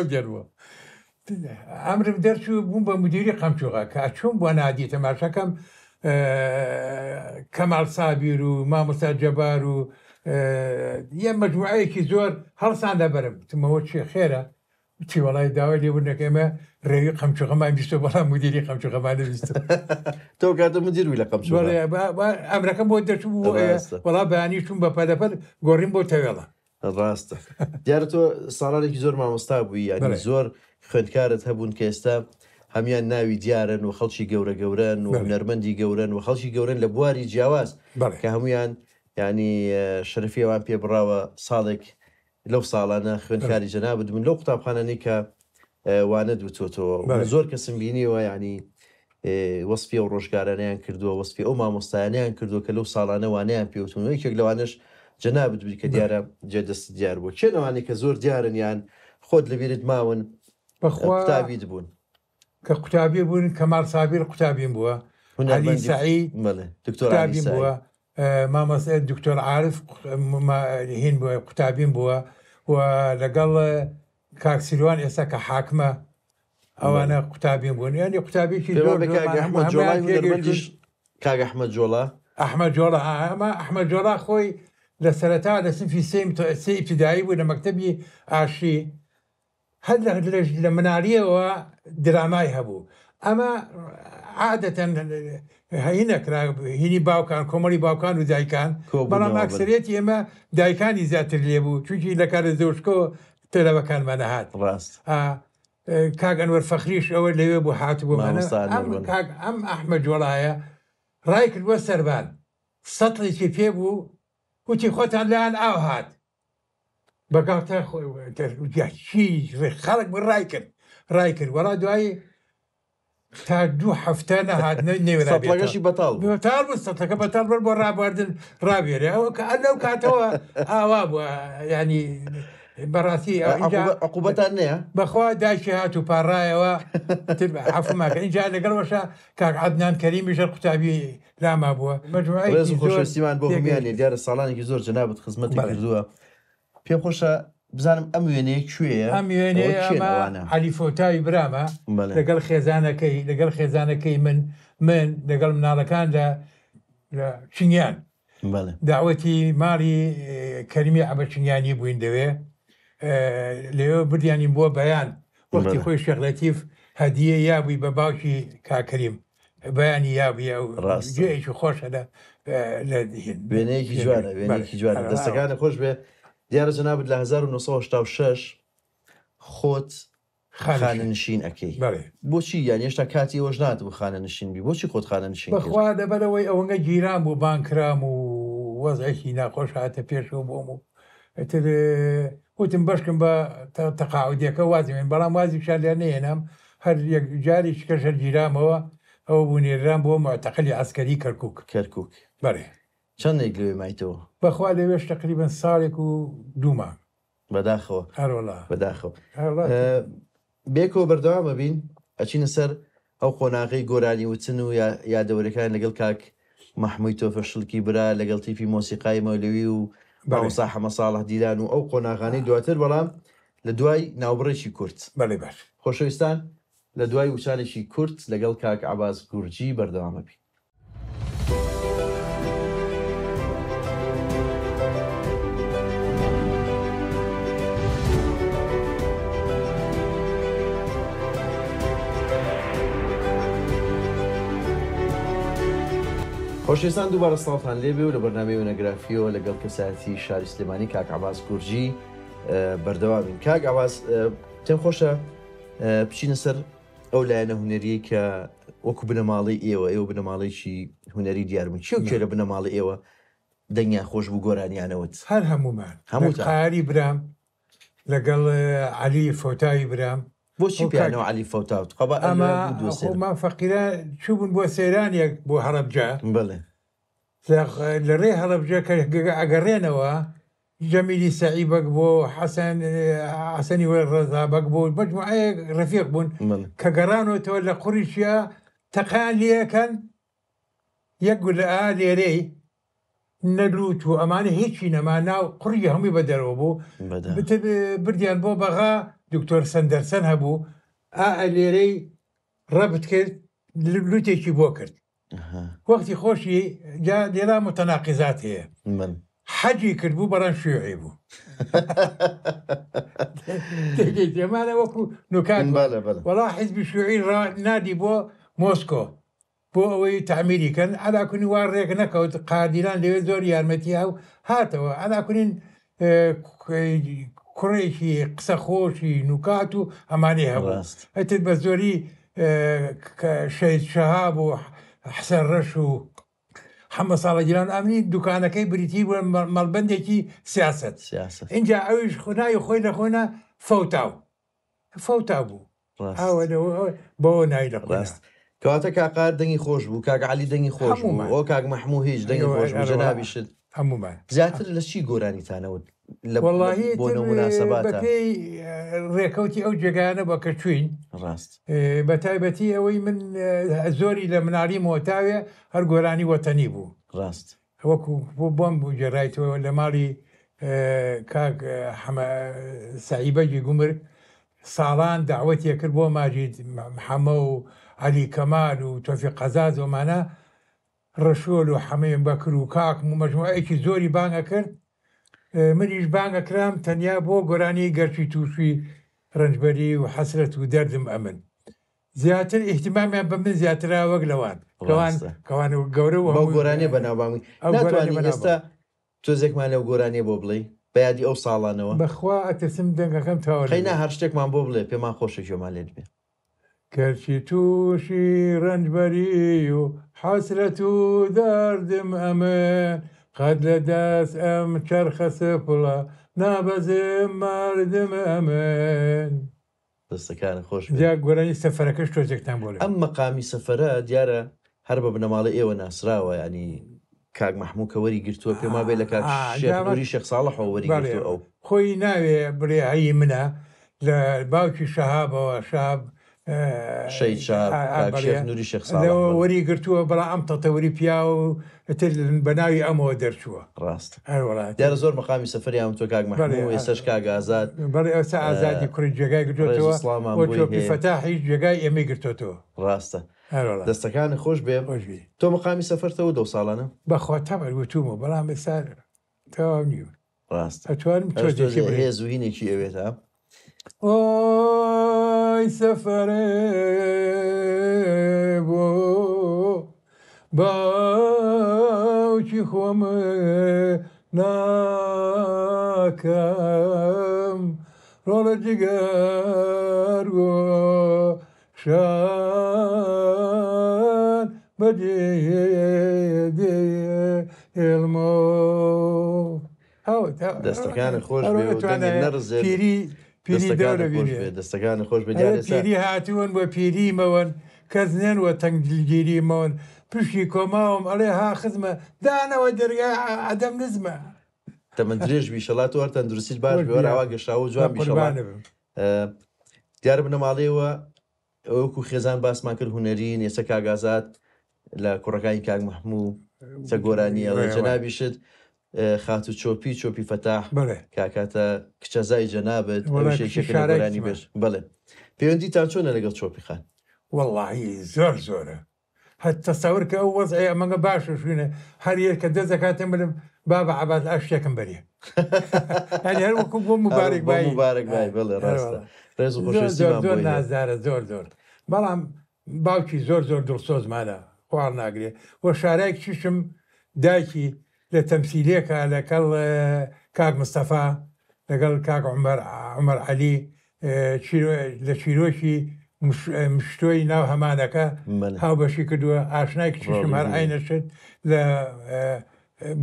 ئەمرم دەرچوو بووم بە مدیری قەمچوغە کە ئەچووم بۆ نادی تەماشاکەم کەمال سابیر و مامۆستا جەبار و یە مەجموعەیەکی زۆر هەڵسان لەبەرم وتمەوە چی خێرە وتی وەڵای داوای لێبوردنەکە ئێمە ڕێوی قەمچوغەمان بیستوە بەڵام مدیری قەمچوغەمان نەبیستوە. تۆ کاتە مدیر بووی لە قەمچوغە؟ بەڵێ ئەمرەکەم بۆ دەرچوو بوو وەڵا بەیانی چووم بە پەلەپەل گۆڕیم بۆ تەوێڵە. ڕاستە دیارە تۆ ساڵانێکی زۆر مامۆستا بووی یانی زۆر خوێندکارت هەبوون کە ئێستا هەموان ناوی دیارن و خەڵکی گەورە گەورەن و هونەرمەندی گەورەن و خەڵکی گەورەن لە بواری جیاواز کە هەمویان یانی شەرەفی ئەوان پێ بڕاوە ساڵێک لەو ساڵانە خوێندکاری جەنابت بوون لەو قوتابخانانەی کە وانەت وتۆتەوە من زۆر کەسم بینیوە یعنی وەسفی ئەو ڕۆژگارانەیان کردووە وەسفی ئەو مامۆستایانیان کردووە کە لەو ساڵانە وانەیان پێوتون و یەکێک لەوانەش جەنابت بووی کە دیارە جێ دەست دیار بوو کێن ئەوانەی کە زۆر دیارن یان خۆت لەبیرت ماون بەخوا قوتابیت بوون؟ کە قوتابی بوون کەمال سابیر قوتابیم بووە، عەلی سەعید قوتابیم بووە، مامۆستا دکتۆر عارف هین بووە قوتابیم بووە و لەگەڵ کاک سیروان ئێستا کە حاکمە ئەوانە قوتابیم بوون یعنی قوتابیکی زۆر کاک ئەحمەد جۆڵا ئەحمەد جۆڵا ئەمە ئەحمەد جۆڵا خۆی لە سەرەتا لە سنفی سێ ئیبتیدایی بوو لە مەکتەبی ئاشی هەر لە مناڵیەوە درامای هەبوو ئەمە عادەتەن هینەکرا هینی باوکان کۆمەڵی باوکان و دایکان بەڵام ئەکسەرێتی ئێمە دایکانی زیاتر لێ بوو چونکی لە کارە زۆشکەوە تەلەبەکانمان هات ڕاست کاک ئەنوەر فەخریش ئەوە لەوێ بوو هاتبوو کاک ئەم ئەحمەد جۆڵایە ڕای کردووە سەربان سەتڵێکی پێ بوو وتی خۆتان لایان ئاو هات بە گاڵتە چی خەڵک بوو ڕای کرد ڕای کرد وەڵا دوایی تا دوو هەفتە نەهات نەوێرا سەتڵەکەشی بەتاڵ بوو بەتاڵ بوو سەتڵەکە بەتاڵ بەر بۆ ڕابواردن ڕابێرێ ئەوە کە لەو کاتەوە ئاوا بووە ینی بەڕاستی عقوبەتان نییە بەخوا دایکی هات و پاڕایەوە عفومان کرد اینجا لەگەڵ وەشە کاک عەدنان کەریمیش هەر قوتابی لاما بووە مەجموعەیەکی ڕێز و زۆر خۆشەویستیمان بۆ هەموویان پێگەیشتوو. لێ دیارە ساڵانێکی زۆر جەنابت خزمەتت بەڵێ. کردووە پێم خۆشە بزانم ئەم وێنەیە کوێیە ئەم ئەوە وێنەیە کێن ئەمە ئەوانە؟ عەلی فۆتاوی برامە بەڵێ. لەگەڵ خێزانەکەی لەگەڵ خێزانەکەی من من لەگەڵ مناڵەکان لە لە چنگیان بەڵێ. داوەتی ماڵی کەریمی عەبە چنگیانی بووین لەوێ لەوێ بردیانین بۆ بەیان وەختی بەڵێ. خۆی شێخ لەتیف هەدیە یابووی بە باوکی کاک کەریم بەیانی یابووی ئەو ڕاستە. جێیەکی خۆشە لە لە هین وێنەیەکی جوانە وێنەیەکی جوانە دەستەکانت خۆش بێ دیارە جەنابت لە 1986 خۆت خانەنشین ئەکەی بۆچی یان هێشتا کاتی ئەوەش ناتبوو خانەنشین بی بۆچی خۆت خانەنشین کرد؟ بەخوا لەبەرئەوەی ئەوەنگە گیرام بوو بانگ کرام و وەزعێکی ناخۆش هاتە پێشەوە بۆم و ئیتر وتم بەشکم بە تەقاعودیەکە وازم هێن بەڵام وازیشیان لێ نەهێنام هەر یەک جارێکی کەش هەر گیرامەوە ئەوە بوو نێررام بۆ موعتەقەلی عەسکەری کەرکوک. کەرکوک. بەڵێ. چەندێک لەوێ مایتەوە؟ بەخوا لەوێش تەقریبەن ساڵێک و دوو مانگ. بەداخەوە. ئەرۆڵا. بەداخەوە. ئەرۆڵا. بێکەوە بەردەوام ئەبین ئەچینە سەر ئەو قۆناغەی گۆرانی وتن و یادەوەریەکان لەگەڵ کاک مەحموی تۆفە شلکی برا لەگەڵ تیپی مۆسیقای مەولەوی و مامۆستا حەمە ساڵح دیلان و ئەو قۆناغانەی دواتر بەڵام لە دوای ناوبڕێکی کورت. بەڵێ باش. خۆشەویستان لە دوای وچانێکی کورت لەگەڵ کاک عەباس گورجی بەردەوام ئەبین. خۆشەویستان دووبارە سڵاوتان لێبێ و لە بەرنامەی وێنەگرافیەوە لەگەڵ کەسایەتی شاری سلێمانی کاک عەباس گورجی بەردەوامین. کاک عەباس پێم خۆشە بچینە سەر ئەو لایەنە هونەریەی کە وەکو بنەماڵەی ئێوە، ئێوە بنەماڵەیەکی هونەری دیار بوون، کێ و کێ لە بنەماڵەی ئێوە دەنگیان خۆش بوو گۆرانیان ئەوت؟ هەر هەموومان. هەمووتان. قاری برام لەگەڵ عەلی فۆتاوی برام بۆچی پیانەوە عەلی فەوتاو قەبا ئەمە خۆمان فەقیران چووبوون بۆ سەیرانێک بۆ هەڵەبجە. بەڵێ. لە ڕێ هەڵەبجە کە ئەگەڕێنەوە جەمیلی سەعی بەگ بۆ حەسەن حەسەنی ڕەزا بەگ بۆ مەجموعەیەک ڕەفیق بوون کە گەڕانەوەتەوە لە قوڕیشیا تەقەیان لێکەن یەک گولە ئا لێرەی نە لوت و ئەمانە هیچی نەما ناو قوڕی هەمووی بە دەرەوە بوو بتر بردیان بۆ بەغا دکتۆر سەندەرسەن هەبوو ئا لێرەی ڕەبت کرد لوتێکی بۆ کرد وەختی خۆشی جا لێرا متەناقیزات هەیە حەجی کرد بوو بەڵام شیوعی بوو تێگەیت ئەمانە وەکو نوکات وەڵا حیزبی شیوعی نادی بۆ مۆسکۆ بۆ ئەوەی تەعمیری کەن عەلا کونی وا ڕێک نەکەوت قادیران لەوێ زۆر یارمەتی هاو هاتەوە عەلا کونین کوڕێکی قسە خۆشی نوکات و ئەمانەی هەبوو ئەتر بە زۆری شەید شەهاب و حسەن ڕەش و حەمە ساڵەگیران ئەمنی دوکانەکەی بریتی بوو مەڵبەندێکی سیاست اینجا ئەویش خوناوی خۆی لە خۆنا فەوتاو فەوتا بوو بەوە ناوی لە ڕاست کەواتە کاک قادر دەنگی خۆش بوو کاک عەلی دەنگی خۆش بوو ئۆ کاک مەحموو هیچ دەنگی خۆش بوو جەنابیشت هەموومان زیاتر لە چی گۆرانیتانەوت لە وەڵاهی بۆ نەو مناسباتە بەپێی ڕێکەوتی ئەو جێگایانە بە کە چوین ڕاست بە تایبەتی ئەوەی من زۆری لە مناڵی مۆتاوێ هەر گۆرانی وەتەنی بوو ڕاست وەکو بۆم بگێڕایتەوە لە ماڵی کاک حەمە سەعی بەگی گومرگ ساڵان دەعوەتی ئەکرد بۆ ماجید حەمە و عەلی کەمال و تۆفیق قەزاز و ئەمانە ڕەشۆل و حەمەی بەکر و کاکم و مەجموعەیەکی زۆری بانگ ئەکرد منیش بانگ ئەکرام تەنیا بۆ گۆرانی گەرچی تووشی ڕەنجبەری و حەسرەت و دەردم ئەمن زیاتر ئیهتیمامیان بە من زیاترە وەک لەوان کەوان ڕاستە. کەوان گەورە و بەو هەمووی گۆرانیە بەناوبانگ بووی. ئەو گۆرانیە ناتوانی بەناوبانگ. ئێستا تۆزێکمان لەو گۆرانیە بۆ بڵێی بە یادی ئەو ساڵانەوە؟ بەخوا ئەترسم دەنگەکەم تەواو قەینا نەبێ. هەر شتێکمان بۆ بڵێ پێمان خۆشە گوێمان لێت بێ. گەرچی تووشی ڕەنجبەری و حەسرەت و دەردم ئەمن قەت لە دەس ئەم چەرخە سپڵە نابەزم مەردم ئەمن. دەستەکانت خۆش بێت. جا گۆرانی سەفەرەکەش تۆزێکتان بۆ لێم. ئەم مەقامی سەفەرە دیارە هەر بە بنەماڵەی ئێوە ناسراوە یانی کاک مەحموو کە وەری گرتووە پێم وابێ لە کاک شێخ نوری شێخ ساڵحەوە وەری گرتووە ئەو. خۆی ناوێ بڵێ هەی منە لە باوکی شەهابەوە شەهاب شەهید شەهاب کاک شێخ نوری شێخ ساڵح لەوە وەری گرتووە بەڵام ئەم تەتەوری پیاو تر بە ناوی ئەمەوە دەرچووە. ڕاستە. هەر وەڵا. دیارە زۆر مەقامی سەفەریان وتووە کاک مەحموو ئێستاش کاک ئازاد. بەڵێ ئێستا ئازادی کوڕی جێگای ڕێز و گرتۆتەوە سڵاومان و بۆی چۆپی هەیە. فەتاحیش جێگای ئێمەی گرتۆتەوە. ڕاستە. هەر وەڵا. دەستەکانت خۆش بێ. خۆش بی. تۆ مەقامی سەفەرتەوە دەو ساڵانە؟ بەخوا تەبعەن وتوومە بەڵام ئێستا تەواو نیوە. ڕاستە. ئەتوانم ئەش تۆزێکی تۆزێ بڵێم. هێز و هینێکی ئەوێت ها؟ ئۆی سەفەرێ بۆ باوکی خۆم ناکەم ڕۆڵە جگەر گۆشان بەجێ دێڵمۆ. دەستەکانت خۆش بێ و دەنگت نەڕزێت. پیری پیری دەستەکانت دەورە خۆش بینێ. بێ دەستەکانت خۆش بێ ئەرێ دیارە ئێستا پیری هاتوون بۆ پیریمەوەن کەس نێن وە تەنگ دلگیریمەوەن پشتی کۆماوم ئەڵێ ها خزمە دانەوە دەرگای عەدەم نزمە. تەمەن درێژ بی ئیشەڵا تۆ هەر تەندروستیت باش خۆش بێ وەر بی ئاوا گەشاوە و بە جوان بی ئیشەڵا. قوربانت بم. دیارە بنەماڵەیەوە وەکو خێزان باسمان کرد هونەرین ئێستا کاک ئازاد لە کوڕەکانی کاک مەحموو چە گۆرانی ئەڵێ جەنابیشت خاتوو چۆپی چۆپی فەتاح کاکاتە کچەزای جەنابت ئەویش یەکێکە لە گۆرانی بێژ بەڵێ پەیوەندیتان چۆنە لەگەڵ چۆپی خان؟ وەڵاهی زۆر زۆرە هەر تەسەور کە ئەو وەزعی ئەمەگە باشە شوینە هەر یەک کە دەست دەکاتە ملم بابە عەباس ئا شتێکم بەرێ یانی هەر وەکو بۆ مبارەک بۆ بایی مبارەک بایی بەڵێ ڕاستە ڕێز و زۆر زۆر خۆشەویستیمان زۆر بۆی هەیە. نازدارە زۆر زۆر بەڵام باوکی زۆر زۆر دڵسۆزمانە خواڵ ناگرێ و شارای کچیشم دایکی لە تەمسیلێکا لەکەڵ کاک مستەفا لەگەڵ کاک عومەر عومەر عەلی لە چیرۆکی مشتۆی ناو هەمانەکە هاوبەشی کردووە ئاشنای کچیشم ڕۆڵی هەر بینی. عەینە شت لە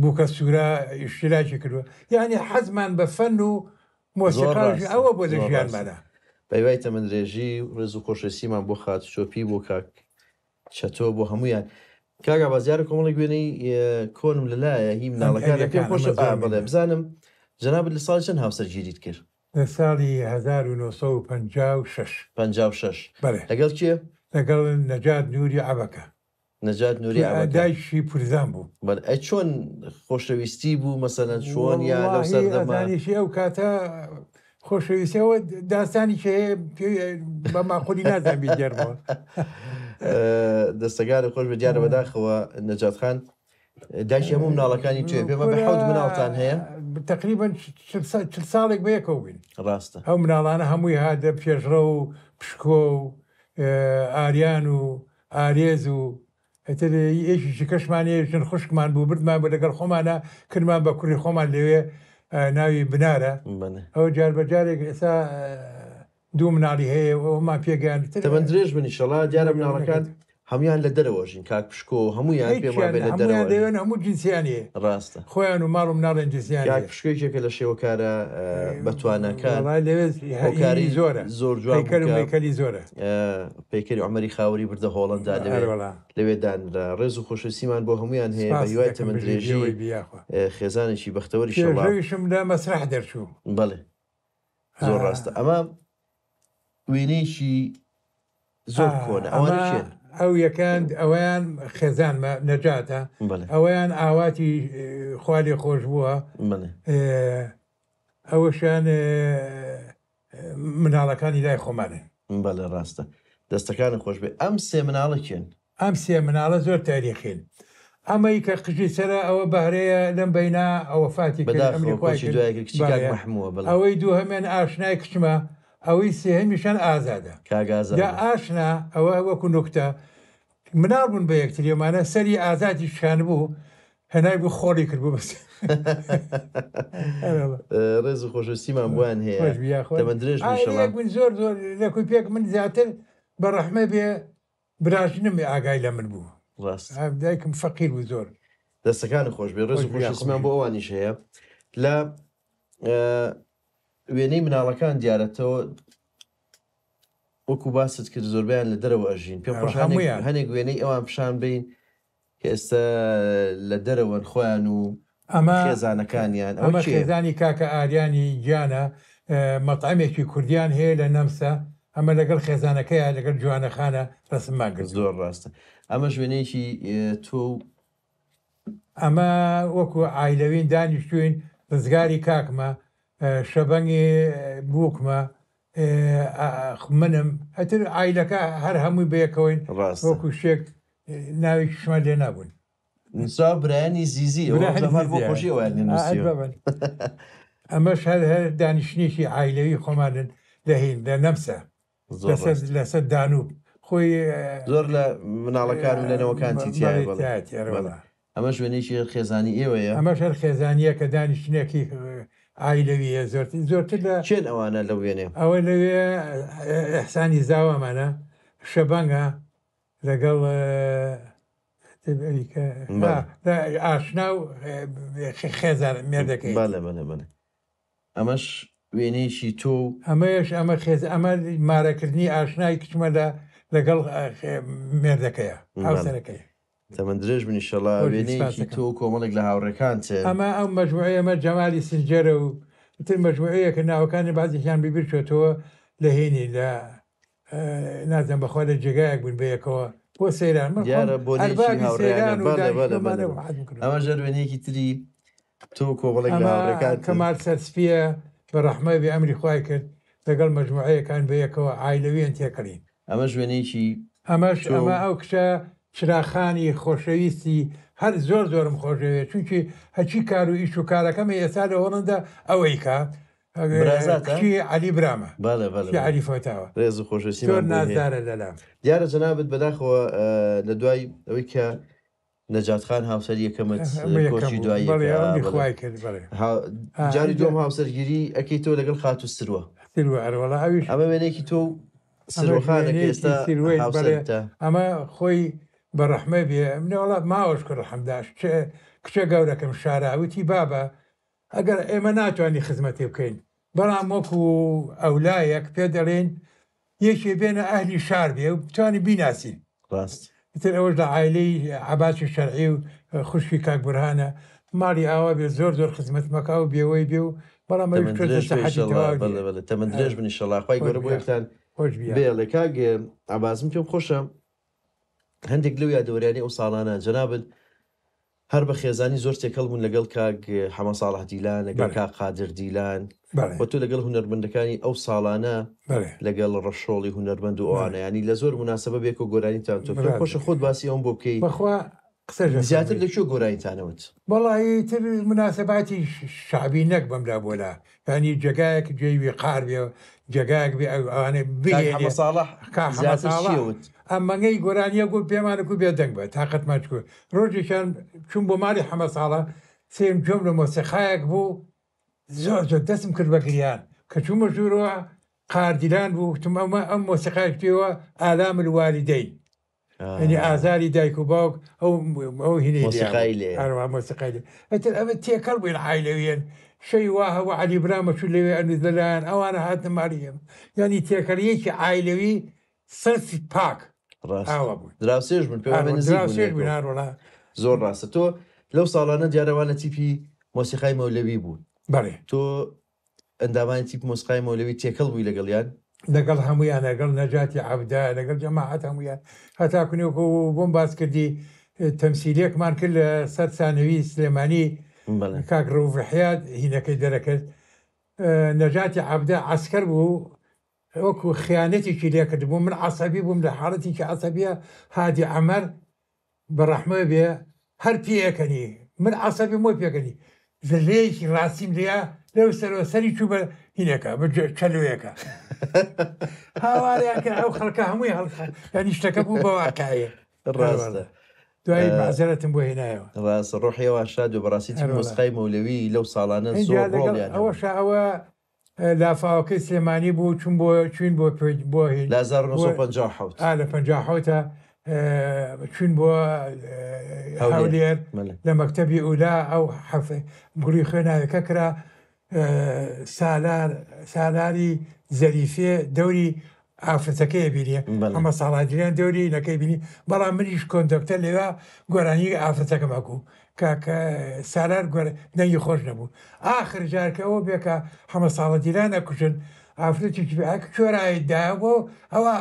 بووکە سوورە ئیشتراکی کردووە یعنی حەزمان بە فەن و زۆر مۆسیقاژ ڕاستە ئەوە بۆ لە زۆر ڕاستە ژیانمانە. بەهیوای تەمەندرێژی و ڕێز و خۆشەویستیمان بۆ خاتوو چۆپی بۆ کاک چەتۆ بۆ هەموویان. کاک عەباس دیارە کۆمەڵێک وێنەی کۆنم لەلایە هی مناڵەکانە پێم ئەنتەریەکان خۆشە ئەمە ئا زۆر بەڵێ مهمە. بزانم جەنابت لە ساڵی چەند هاوسەرگیریت کرد؟ لە ساڵی 1956. 56. بەڵێ. لەگەڵ کێ؟ لەگەڵ نەجات نوری عەبەکە. نەجات نوری عەبەکە. دایکیشی پورزان بوو. بەڵێ ئەی چۆن خۆشەویستی بوو مەسەلەن چۆن یا لەو وەڵاهی سەردەمە؟ ئەزانیشی ئەو کاتە خۆشەویستی ئەوە داستانیکی هەیە بە ماقولی نازانم بیگێڕمەوە. دەستەکانت خۆش بێت دیارە بەداخەوە نەجات خان دایکی هەموو مناڵەکانی توێ پێمە بە کورە حەوت مناڵتان هەیە؟ تقریبا 40 ساڵێک بەیەکەوە بووین. ڕاستە. ئەو مناڵانە هەمووی هاتە پێشڕەو و پشکۆ و ئاریان و ئارێز و ئیتر یەکێکی کەشمان هەیە ژن خوشکمان بوو بردمان بۆ لەگەڵ خۆمانە کردمان بە کوڕی خۆمان لەوێ ناوی بنارە بەڵێ. ئەو جار بە جارێک ئێستا دوو مناڵی هەیە و ئەومان پێگەیاند تر تەمەن درێژ بن ئیشەڵا. دیارە مناڵەکان هەمویان لە دەرەوە ژین کاک پشکۆ هەمویان پێم هیچیان وابێ لە هەمویان دەرەوە ژین. دەوێن هەموو جنسیان هەیە ڕاستە. خۆیان و ماڵ و مناڵیان جنسیان کاک هەیە. پشکۆ یەکێکە لە شێوەکارە بەتواناکان وەڵا لەوێ هۆکاری هی زۆرە زۆر جوان پەیکەر و بوو کە مەیکەلی زۆرە. پەیکەری عومەری خاوەری بردە هۆڵەندا لەوێ ئەرەوەڵا. لەوێ دانرا. ڕێز و خۆشەویستیمان بۆ هەمویان هەیە بە سپاست هیوای دەکەم تەمەن بژی درێژی بێوەی بی یاخوا. خێزانێکی بەختەوەر ئیشەڵا. پێشڕەویشم لە مەسرح دەرچوو. بەڵێ زۆر ڕاستە. ئەمە وێنەیەکی زۆر کۆنە. ئەوانە ئەمە کێن؟ ئەو یەکان ئەوەیان خێزانمە نەجاتە بەڵێ. ئەوەیان ئاواتی خوا لێ خۆش بووە. بەڵێ. ئەوەشیان مناڵەکانی لای خۆمانن. بەڵێ ڕاستە. دەستەکانت خۆش بێ. ئەم سێ مناڵە کێن؟ ئەم سێ مناڵە زۆر تاریخین. ئەمەی کە قژی سەرە ئەوە بەهرەیە لەم بەینا ئەوە فاتی کرد ئەمری بەداخەوە خوای کۆچی کرد. دوای کرد کچی کاک بەڵێ. مەحمووە. بەڵێ. ئەوەی دووهەمیان ئاشنای کچمە، ئەوەی سێهەمیشان ئازادە. کاک جا ئازادە. ئاشنا ئەوە وەکو نوکتە مناڵ بوون بە یەکتری ئەمانە سەری ئازادی شکان بوو هەنای بوو خۆڵی کرد بوو بەس. ڕێز و خۆشەویستیمان بۆیان هەیە. خۆش بی یاخوا. تەمەن درێژ بن ئیشەڵا. ئایلەیەک بووین زۆر زۆر لەکوی پێک من زیاتر بە ڕەحمە بێ براژنم ئاگای لە من بوو. ڕاست. دایکم فەقیر بوو زۆر. دەستەکانت خۆش بێ. ڕێز و خۆش بی یاخوا. خۆشەویستیمان بۆ ئەوانیش هەیە. لە وێنەی مناڵەکان دیارەتەوە وەکو باست کرد زۆربیان لە دەرەوە ئەژین. پێم خۆش هەمویان هەنێک وێنەی ئەوان پیشان بین کە ئێستا لە دەرەوەن خۆیان و ئەمە خێزانەکانیان. ئەوە ئەمە کێ؟ خێزانی کاکە ئاریانی گیانە مەطعەمێکی کوردیان هەیە لە نەمسا. ئەمە لەگەڵ خێزانەکەیە لەگەڵ جوانەخانە ڕسممان کردووە. زۆر ڕاستە. ئەمەش وێنەیەکی تۆ و ئەمە وەکو عایلەوین دانیشتوین ڕزگاری کاکمە شەبەنگی بووکمە منم ئەتر عایلەکە هەر هەمووی بەیەکەوەین ڕاستە. وەکو شێک ناوێکیشمان لێ نابوون. نووسراوە برایانی زیزی ئەوە برایانی زەمار بۆ زیزی، خۆشی ئەویان لێ نووسیوە. بابن. ئەمەش هەر هەر دانیشتنێکی عایلەوی خۆمانن لە هین لە نەمسا زۆر لەسەر ڕاست. لەسەر دانوب خۆی زۆر لە مناڵەکان و لە نەوەکانتی تایە. بەڵێ بەڵێ. تایەتی، بەڵێ. ئەرەوەڵا. ئەمەش وێنەیەکی خێزانی ئێوەیە. ئەمەش هەر خێزانیە کە دانیشتنێکی عایلەویە زۆرتر زۆرتر لە کێن ئەوانە لەو وێنەیە؟ ئەوە لەوێ ئیحسانی زاوامانە شەبەنگە لەگەڵ بەڵێ. ئاشنا و خێزان مێردەکەی. بەڵێ بەڵێ بەڵێ. ئەمەش وێنەیەکی تۆ و ئەمەش ئەمە خێز ئەمە مارەکردنی ئاشنای کچمە لە لەگەڵ مێردەکەیە هاوسەرەکەی. تەمەن درێژ بن ئیشەڵا. خۆش بی، وێنەیەکی سپاس دەکەم. تۆ و کۆمەڵێک لە هاوڕێکانتن. ئەمە ئەو مەجموعەیە ئەمە جەمالی سنجەرە و تر مەجموعەیە کە ناوەکانی بازێکیان بیبیر چۆتەوە لە هینی لە نازانم بەخوا لە جێگایەک بوون بەیەکەوە بۆ سەیران. من خۆم دیارە بۆنێکی ئەربابی هاوڕێیانە. سەیران و بەڵێ بەڵێ بەڵێ. دانیشتوومانە حەزم کردووە. ئەمە ژەر وێنەیەکی تری تۆ و کۆمەڵێک لە ئەمە هاوڕێکانتن. کەمال سەرسپیە بە ڕەحمە بێ ئەمری خوای کرد لەگەڵ مەجموعەیەکان بەیەکەوە عایلەویان تێکەڵین. ئەمەش وێنەیەکی ئەمەش تۆ ئەمە ئەو کچە چراخانی خۆشەویستی هەر زۆر زۆرم خۆشەوێت چونکی هەچی کار و ئیش و کارەکەم ئێستا لە هۆڵندا ئەوەی کە برازاتە؟ کچی عەلی برامە. بەڵێ بەڵێ کچی بەڵێ. عەلی فەتاوە. ڕێز و زۆر خۆشەویستیمان بۆی هەیە. نازدارە لەلام. دیارە جەنابت بەداخەوە لە دوای ئەوەی کە نەجات خان هاوسەری یەکەمت ئەمە یەکەم کۆچی بوو. دوایی بەڵێ یەکە، ئەمری بەڵێ. خوای کرد، بەڵێ. جاری دووەم هاوسەرگیری ئەکەی تۆ لەگەڵ خاتوو سروە. سروە، ئەرەوەڵا ئەویش ئەمە وێنەیەکی تۆ و ئەمەش سروەخانە کە وێنەیەکی ئێستا سروەی، بەڵێ. هاوسەرتە. ئەمە خۆی بە ڕەحمە بێ. منە وەڵا ماوەش کرد ڕەحم داشت. کچە گەورەکەم شارا وتی بابە ئەگەر ئێمە ناتوانین خزمەتی بکەین بەڵام وەکو ئەولایەک پێ دەڵێن یەکێ بێنە ئەهلی شار بێ و بتوانین بیناسین. ڕاست. ئیتر ئەوەش لە عایلەی عەباسی شەرعی و خوشکی کاک بورهانە، ماڵی ئاوا بێ زۆر زۆر خزمەت مەکا و بێوەی بێ و بەڵام ئەویش تەمەن کەوتە درێژ بێ سەحەتی ئیشەڵا تەواو بەڵێ نییە. بەڵێ تەمەن درێژ بن ئیشەڵا خوای خۆش گەورە بۆ بیا یەکتان خۆش بیا. بێڵێ کاک عەباس من پێم خۆشە هەندێک لەو یادەوەریانەی ئەو ساڵانە جەنابت هەر بە خێزانی زۆر تێکەڵ بوون لەگەڵ کاک حەمە ساڵح دیلان لەگەڵ بەڵێ کاک قادر دیلان بەڵێ و تۆ لەگەڵ هونەرمەندەکانی ئەو ساڵانە بەڵێ لەگەڵ ڕەشۆڵی هونەرمەند و بەڵێ ئەوانە ینی لە زۆر مناسبە بێک و گۆرانیتان تۆ پێم ڕاست خۆشە خۆت دەکەی. باسی ئەوم بۆ بکەی بەخوا قسەش زیاتر ئەفەرمووی. لە کوێ گۆرانیتانەوت؟ وەڵایی تر مناسباتی شەعبی نەک بەملا بۆلا یانی جێگایەک جێی ویقار بێ جێگایەک بێ ئەوانە کاک بهێنێ حەمە ساڵح کا حەمە زیاتر ساڵح چیەوت؟ ئەمەنگەی گۆرانیە گوت پێمانە کو بێدەنگ بە تاقەتمان چکو ڕۆژێکیان چوون بۆ ماڵی حەمە ساڵح سێم گوێم لە مۆسیقایەک بوو زۆر زۆر دەستم کرد بە گریان کە چوومە ژوورەوە قاردیلان بوو وتم ئەمە ئەم مۆسیقای پێوە ئالام الوالیدەین یعنی ئازاری دایک و باوک ئەو ئەو هینەی لێ مۆسیقای بوو. لێ. هەروەها مۆسیقای لێ. ئیتر ئەمە تێکەڵ بووین عایلەویەن شەی وا هەبوو عەلی برامە چوو لەوێ ئەنووس لەلایەن ئەوانە هاتنە ماڵی ئێمە یعنی تێکەڵیەکی عایلەوی سەرفی پاک ڕاست ئاوا بوو. دراوسێش بوون پێم وابێ ئاوا، نزیک بوون دراوسێش بوون یەکەوە. هەروەڵا. زۆر ڕاستە تۆ لەو ساڵانە دیارەوان لە تیپی مۆسیقای مەولەوی بوون. بەڵێ. تۆ ئەندامانی تیپی مۆسیقای مەولەوی تێکەڵ بووی لەگەڵیان؟ لەگەڵ هەمویان لەگەڵ نەجاتی عەبدا لەگەڵ جەماعەت هەمویان هەتا کونێک و بۆم باس کردی تەمسیلێکمان کرد لە سەر سانەوی سلێمانی بەڵێ. کاک ڕەوف حیات هینەکەی دەرەکرد نەجاتی عەبدا عەسکەر بوو وەکو خیانەتێکی لێکرد بوو من عەسەبی بووم لە حاڵەتێکی عەسەبیە هادی عەمەر بە ڕەحمە بێ هەر پێیەکەنی من عەسەبی مۆی پێکەنی زلەیەکی ڕاستیم لێیە لەو سەرەوە سەری چوو بە هینەکە بە چەلوەیەکە هاواریان کرد ئەو خەڵکە هەمووی هەڵخ یعنی شتەکە بوو بە واقعیە. ڕاستە. دوایی مەعزەرەتم بۆ هێنایەوە. ڕاستە ڕۆحی ئەوان شاد و بەڕاستی تیپی هەروەڵا. مۆسیقای مەولەوی لەو ساڵانە اینجا زۆر لەگەڵ ڕۆڵیان هەبوو. ئەوەشە ئەوە لافاوەکەی سلێمانی بوو چون بۆ چوین بۆ بۆ هین لە 1957. لە 57 چوین بۆ هەولێر بەڵێ. لە مەکتەبی ئولا ئەو گوڵی خوێناوەکە کرا سالاری زەریفێ دەوری ئافرەتەکەی بینیە بەڵێ. ئەمە ساڵادیان دەوری نەکەی بینی بەڵام منیش کۆندەکتەر لەوێ گۆرانی ئافرەتەکەم هەبوو کە سالار دەنگی خۆش نەبوو ئاخر جار کە ئەوە بێ کە حەمە ساڵەدیلان ئەکوژن ئافرەتێکی بێ ئەک کوێرایی دایە بۆ ئەوە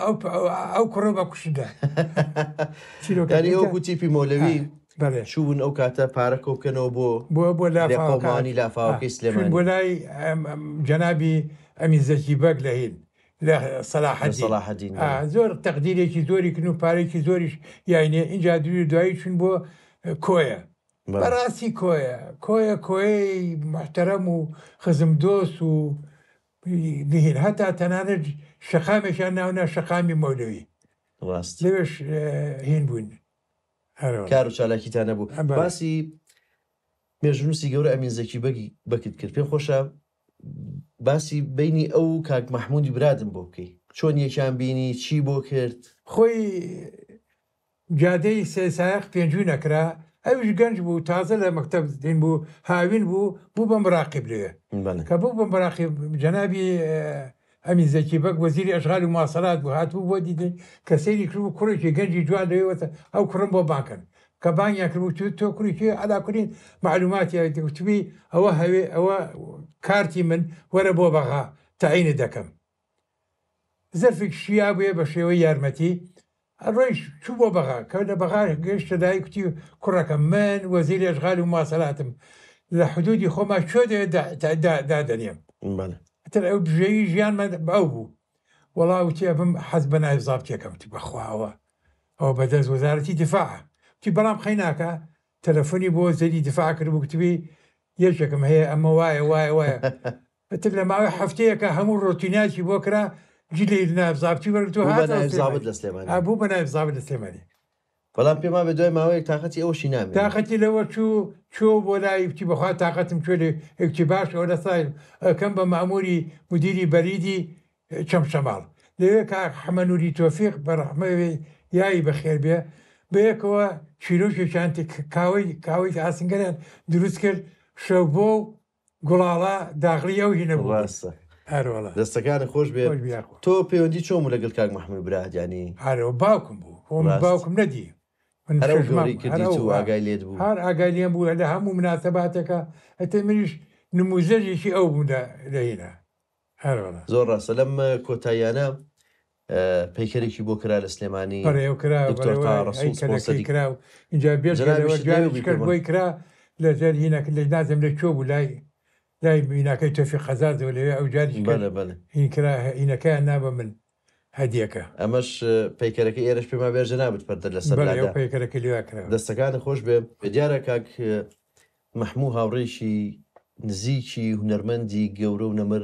ئەو کوڕە بە کوشتدا. چیرۆکە یعنی بێتە؟ ئەو تیپی مەولەوی بەڵێ. چوون ئەو کاتە پارە کۆ بکەنەوە بۆ بۆ بۆ لافاوەکە. لێقەومانی لافاوەکەی چوون سلێمانی. بۆ لای جەنابی ئەمین زەکی بەگ لە هین لە سەلاحەدین. سەلاحەدین، بەڵێ. زۆر تەقدیرێکی زۆری کردن و پارێکی زۆریش یاینێ اینجا دووری دوایی چوون بۆ کۆیە. بەڵێ. بەڕاستی کۆیە کۆیە کۆیەی محتەرەم و خزم دۆست و بهین هەتا تەنانەت شەقامێکیان ناونا شەقامی مەولەوی. ڕاست. لەوێش هین بووین. هەروەڵا. کار و چالاکیتان نەبوو. بەڵێ. باسی مێژوونووسی گەورە ئەمین زەکی بەگی بەکت کرد. پێم خۆشە باسی بینی ئەو کاک مەحموودی برادم بۆ بکەی. چۆن یەکیان بینی، چی بۆ کرد؟ خۆی جادەی سێسایەق پێنجوی نەکرا، ئەویش گەنج بوو، تازە لە مەکتەب دین بوو، هاوین بوو، بوو بە مراقیب لەوێ. بەڵێ. کە بوو بە مراقیب جەنابی ئەمین زەکی بەگ وەزیری ئەشغال و مواصلات بوو، هاتبوو بۆ دیدن کە سەیری کرد بوو کوڕێکی گەنجی جوان لەوێ وتە ئەو کوڕم بۆ بانکەن. کە بانگیان کرد بوو، تۆ کوڕێکی عەلا کورین معلوماتی هەیە، وتبی ئەوە هەوێ، ئەوە کارتی من وەرە بۆ بەغا تەعینت دەکەم. زەرفێک شیا بووە بە شێوەی یارمەتی ڕۆیش چوو بۆ بەغا. کە لە بەغا گەیشتە لای کوتی کوڕەکەم من وەزیری ئەشغال و مواصلاتم لە حدودی خۆما کوێ دەوێت دادەنێم. بەڵێ. ئیتر ئەو بژێوی ژیانمان ئەو بوو. وەڵا وتی ئەبم حەز بە نایب زابتێکەم. وتی بەخوا ئەوە بەدەست وەزارەتی دیفاعە. وتی بەڵام قەیناکە تەلەفۆنی بۆ وەزیری دیفاع کرد بوو، گوتبی یەکێکم هەیە ئەمە وایە وایە وایە. ئیتر لە ماوەی هەفتەیەکە هەموو ڕۆتیناتی بۆ کرا، جلی نایب زابتی وەرگرت و بوو بە هاتەوە نایب زابت سلێمانی. لە سلێمانی. بوو بە نایب زابت لە سلێمانی. بەڵام پێم وابێ دوای ماوەیەک تاقەتی ئەوەشی نامێنێ. تاقەتی لەوە چوو بۆ لای وتی بەخوا تاقەتم کوێ لێ وتی باش ئەوە لە سای ئەکەم بە ماموری مدیری بەریدی چەمچەماڵ. لەوێ کاک حەمە نوری تۆفیق بە ڕەحمە یای بەخێر بێ بەیەکەوە چیرۆکێکیان کاوەی ئاسنگەریان دروست کرد، شەوبۆ و گوڵاڵە داغلی ئەو هینە بوو. ڕاستە. هەروەڵا. دەستەکانت خۆش بێ. خۆش بی یاخوا. تۆ پەیوەندی چۆن بوو لەگەڵ کاک مەحموی برات یانی؟ هەرەوە باوکم بوو خۆ من ڕاست. باوکم نەدی من هەر ئەو شەش مانگ گەورەی بوو هەر کردیت ئەو و ئا ئاگای لێت بوو. هەر ئاگای لێم بوو لە هەموو مناسەباتێکا ئیتر منیش نموزەجێکی ئەو بووم لە لە هینا هەروەڵا. زۆر ڕاستە لەم کۆتاییانە پەیکەرێکی بۆ کرا لە سلێمانی بەڕێوە کرا دکتۆر بەڕێوە تاها ڕەسوڵ هەیکەلەکەی سپۆنسەری کرا و ئینجا بێجگە لەوە جەنابیشت لەوێ جارێکی بووی کەش پێمان بۆی کرا لەسەر هینەکە لە نازم لە کوێ بوو لای لای بیناکەی تۆفیق قەزازەوە لەوێ ئەو جاریش کەش بەلێ بەلێ. هین کرا هینەکەیان نا بە من هەدیەکە. ئەمەش پەیکەرەکەی ئێرەش پێمان بێ جەنابت پەردەت لەسەر بەڵێ ئەو لادا. پەیکەرەکەی لەوێ کراوە. دەستەکانت خۆش بێ. دیارە کاک مەحموو هاوڕێیەکی نزیکی هونەرمەندی گەورە و نەمر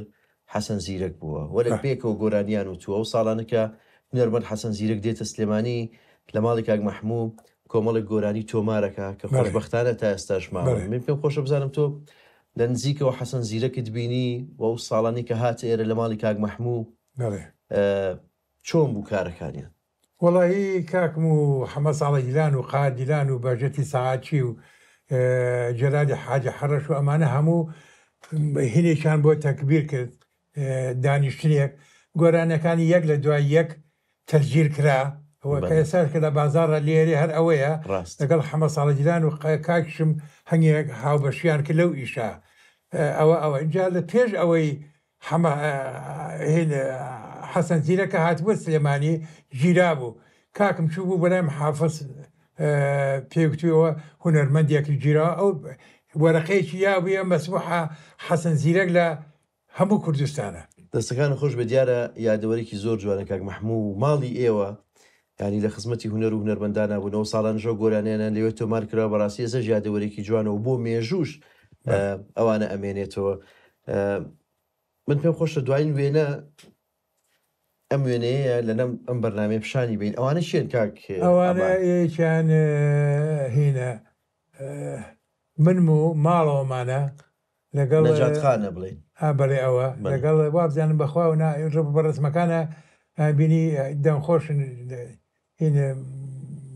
حەسەن زیرەک بووە. وەلێ پێکەوە گۆرانیان وتووە. ئەو ساڵانە کە هونەرمەند حەسەن زیرەک دێتە سلێمانی لە ماڵی کاک مەحموو کۆمەڵێک گۆرانی تۆمارەکا کە خۆشبەختانە تا ئێستاش ماون. من پێم خۆشە بزانم تۆ لە نزیکەوە حەسەن زیرەکت بینی و ئەو ساڵانەی کە هاتە ئێرە لە ماڵی کاک مەحموو چۆن بوو کارەکانیان؟ وەڵاهی کاکم و حەمە ساڵح دیلان و قاهر دیلان و بەهجەتی سەعاتچی و جەلالی حاجی حەڕەش و ئەمانە هەموو هینێکیان بۆ تەکبیر کرد دانیشتنێک گۆرانیەکانی یەک لە دوای یەک تەسجیل کرا ئەوە کە ئێستاش کە لە بازاڕە لێرێ هەر ئەوەیە لەگەڵ حەمە ساڵح دیلان و کاکیشم هەنگێک هاوبەشیان کرد لەو ئیشە ئەوە ئەوە ئینجا لە پێش ئەوەی حەمە هین حەسەن زیرەک کە هاتبووە سلێمانی گیرابوو کاکم چوو بوو بەلای محافز پێی گوتووە هونەرمەندێکی گیراوە ئەو وەرەقەیەکی یابوویە مەسموحە حەسەن زیرەک لە هەموو کوردستانە. دەستەکانت خۆش بێت دیارە یادەوەرێکی زۆر جوانە کاک مەحموو و ماڵی ئێوە یانی لە خزمەتی هونەر و هونەرمەندانا بوون ئەو ساڵانەش ئەو گۆرانیانەیان لەوێ تۆمار کراوە بەڕاستی ئێستاش یادەوەرێکی جوانە و بۆ مێژووش ئەوانە ئەمێنێتەوە من پێم خۆشە دوایین وێنە ئەم وێنەیە لە نەم ئەم بەرنمەیە پیشانی بین ئەوانە چێن کاک ئەوانە یەکیان هینە منم و ماڵەوەمانە لەگەڵ نەجات خانە بڵێین. ئا بەڵێ ئەوە بەڵێ. لەگەڵ وابزانم بەخوا و نا بە ڕەسمەکانە بینی دەنگخۆشن هین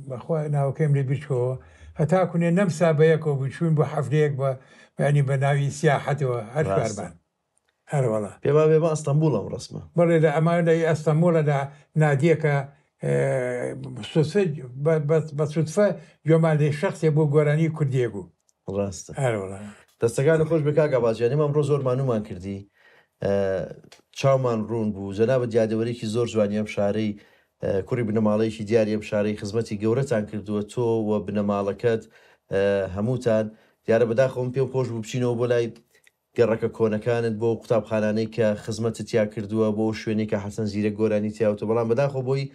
بەخوا ناوەکەیم لە بیر چۆوە هەتا کونێ نەمسا بەیەکەوە بوو چووین بۆ حەفلەیەک بە یانی بە ناوی سیاحەتەوە هەر ڕاستە. چوارمان هەروەڵا. پێم وابێ بە ئەستەنبوڵە ئەم ڕەسمە. بەڵێ لە ئەمە لە ئەستەنبوڵە لە نادیەکە سوتفە بە سوتفە گوێمان لێ شەخسێ بوو گۆرانی کوردیە بوو. ڕاستە. ئەرەوەڵا. دەستەکانت خۆش بێ کاک عەباس گیان ئێمە ئەمڕۆ زۆر مانوومان کردی چاومان ڕوون بوو جەنابت یادەوەرێکی زۆر جوانی ئەم شارەی کوڕی بنەماڵەیەکی دیاری ئەم شارەی خزمەتی گەورەتان کردووە تۆ و بنەماڵەکەت هەمووتان دیارە بەداخەوە من پێم خۆش بوو بچینەوە بۆ لای گەڕەکە کۆنەکانت بۆ ئەو قوتابخانانەی کە خزمەتت تیا کردووە بۆ ئەو شوێنەی کە حەسەن زیرەک گۆرانی تیا وتووە بەڵام بەداخەوە بۆی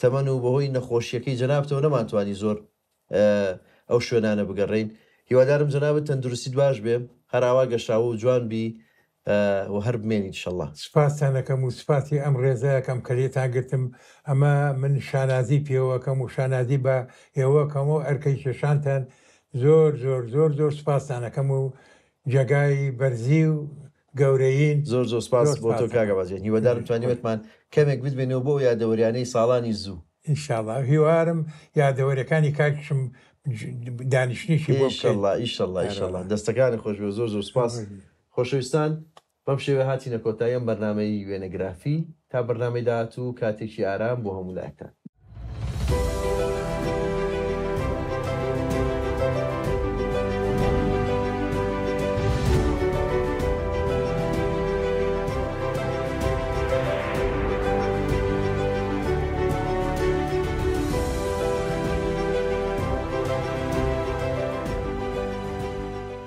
تەمەن و بەهۆی نەخۆشیەکەی جەنابتەوە نەمانتوانی زۆر ئەو شوێنانە بگەڕێین هیوادارم جەنابت تەندروستیت باش بێ هەر ئاوا گەشاوە و جوان بی و هەر بمێنیت ئیشەڵا. سوپاستان ئەکەم و سوپاسی ئەم ڕێزە ئەکەم کە لێتان گرتم، ئەمە من شانازی پێوە ئەکەم و شانازی بە ئێوە ئەکەم و ئەرکەی کێشانتان زۆر زۆر زۆر زۆر سوپاستان ئەکەم و جێگای بەرزی و گەورەیین. زۆر زۆر سپاس زۆر بۆ تۆ سپاستان کاک عەباس گیان هیوادارم توانیوەتمان کەمێک بتبەینەوە بۆ ئەو یادەوەریانەی ساڵانی زوو. ان شاءاللە هیوارم یادەوەریەکانی کاکیشم دانیشتنێکی بۆ بکەین. ئیشەڵا ئیشەڵا ئیشەڵا دەستەکانت خۆش بێ زۆر زۆر سپاس خۆشەویستان بەم شێوەیە هاتینە کۆتایی ئەم بەرنامەی وێنەگرافی تا بەرنامەی داهاتوو کاتێکی ئارام بۆ هەموو لایەکتان.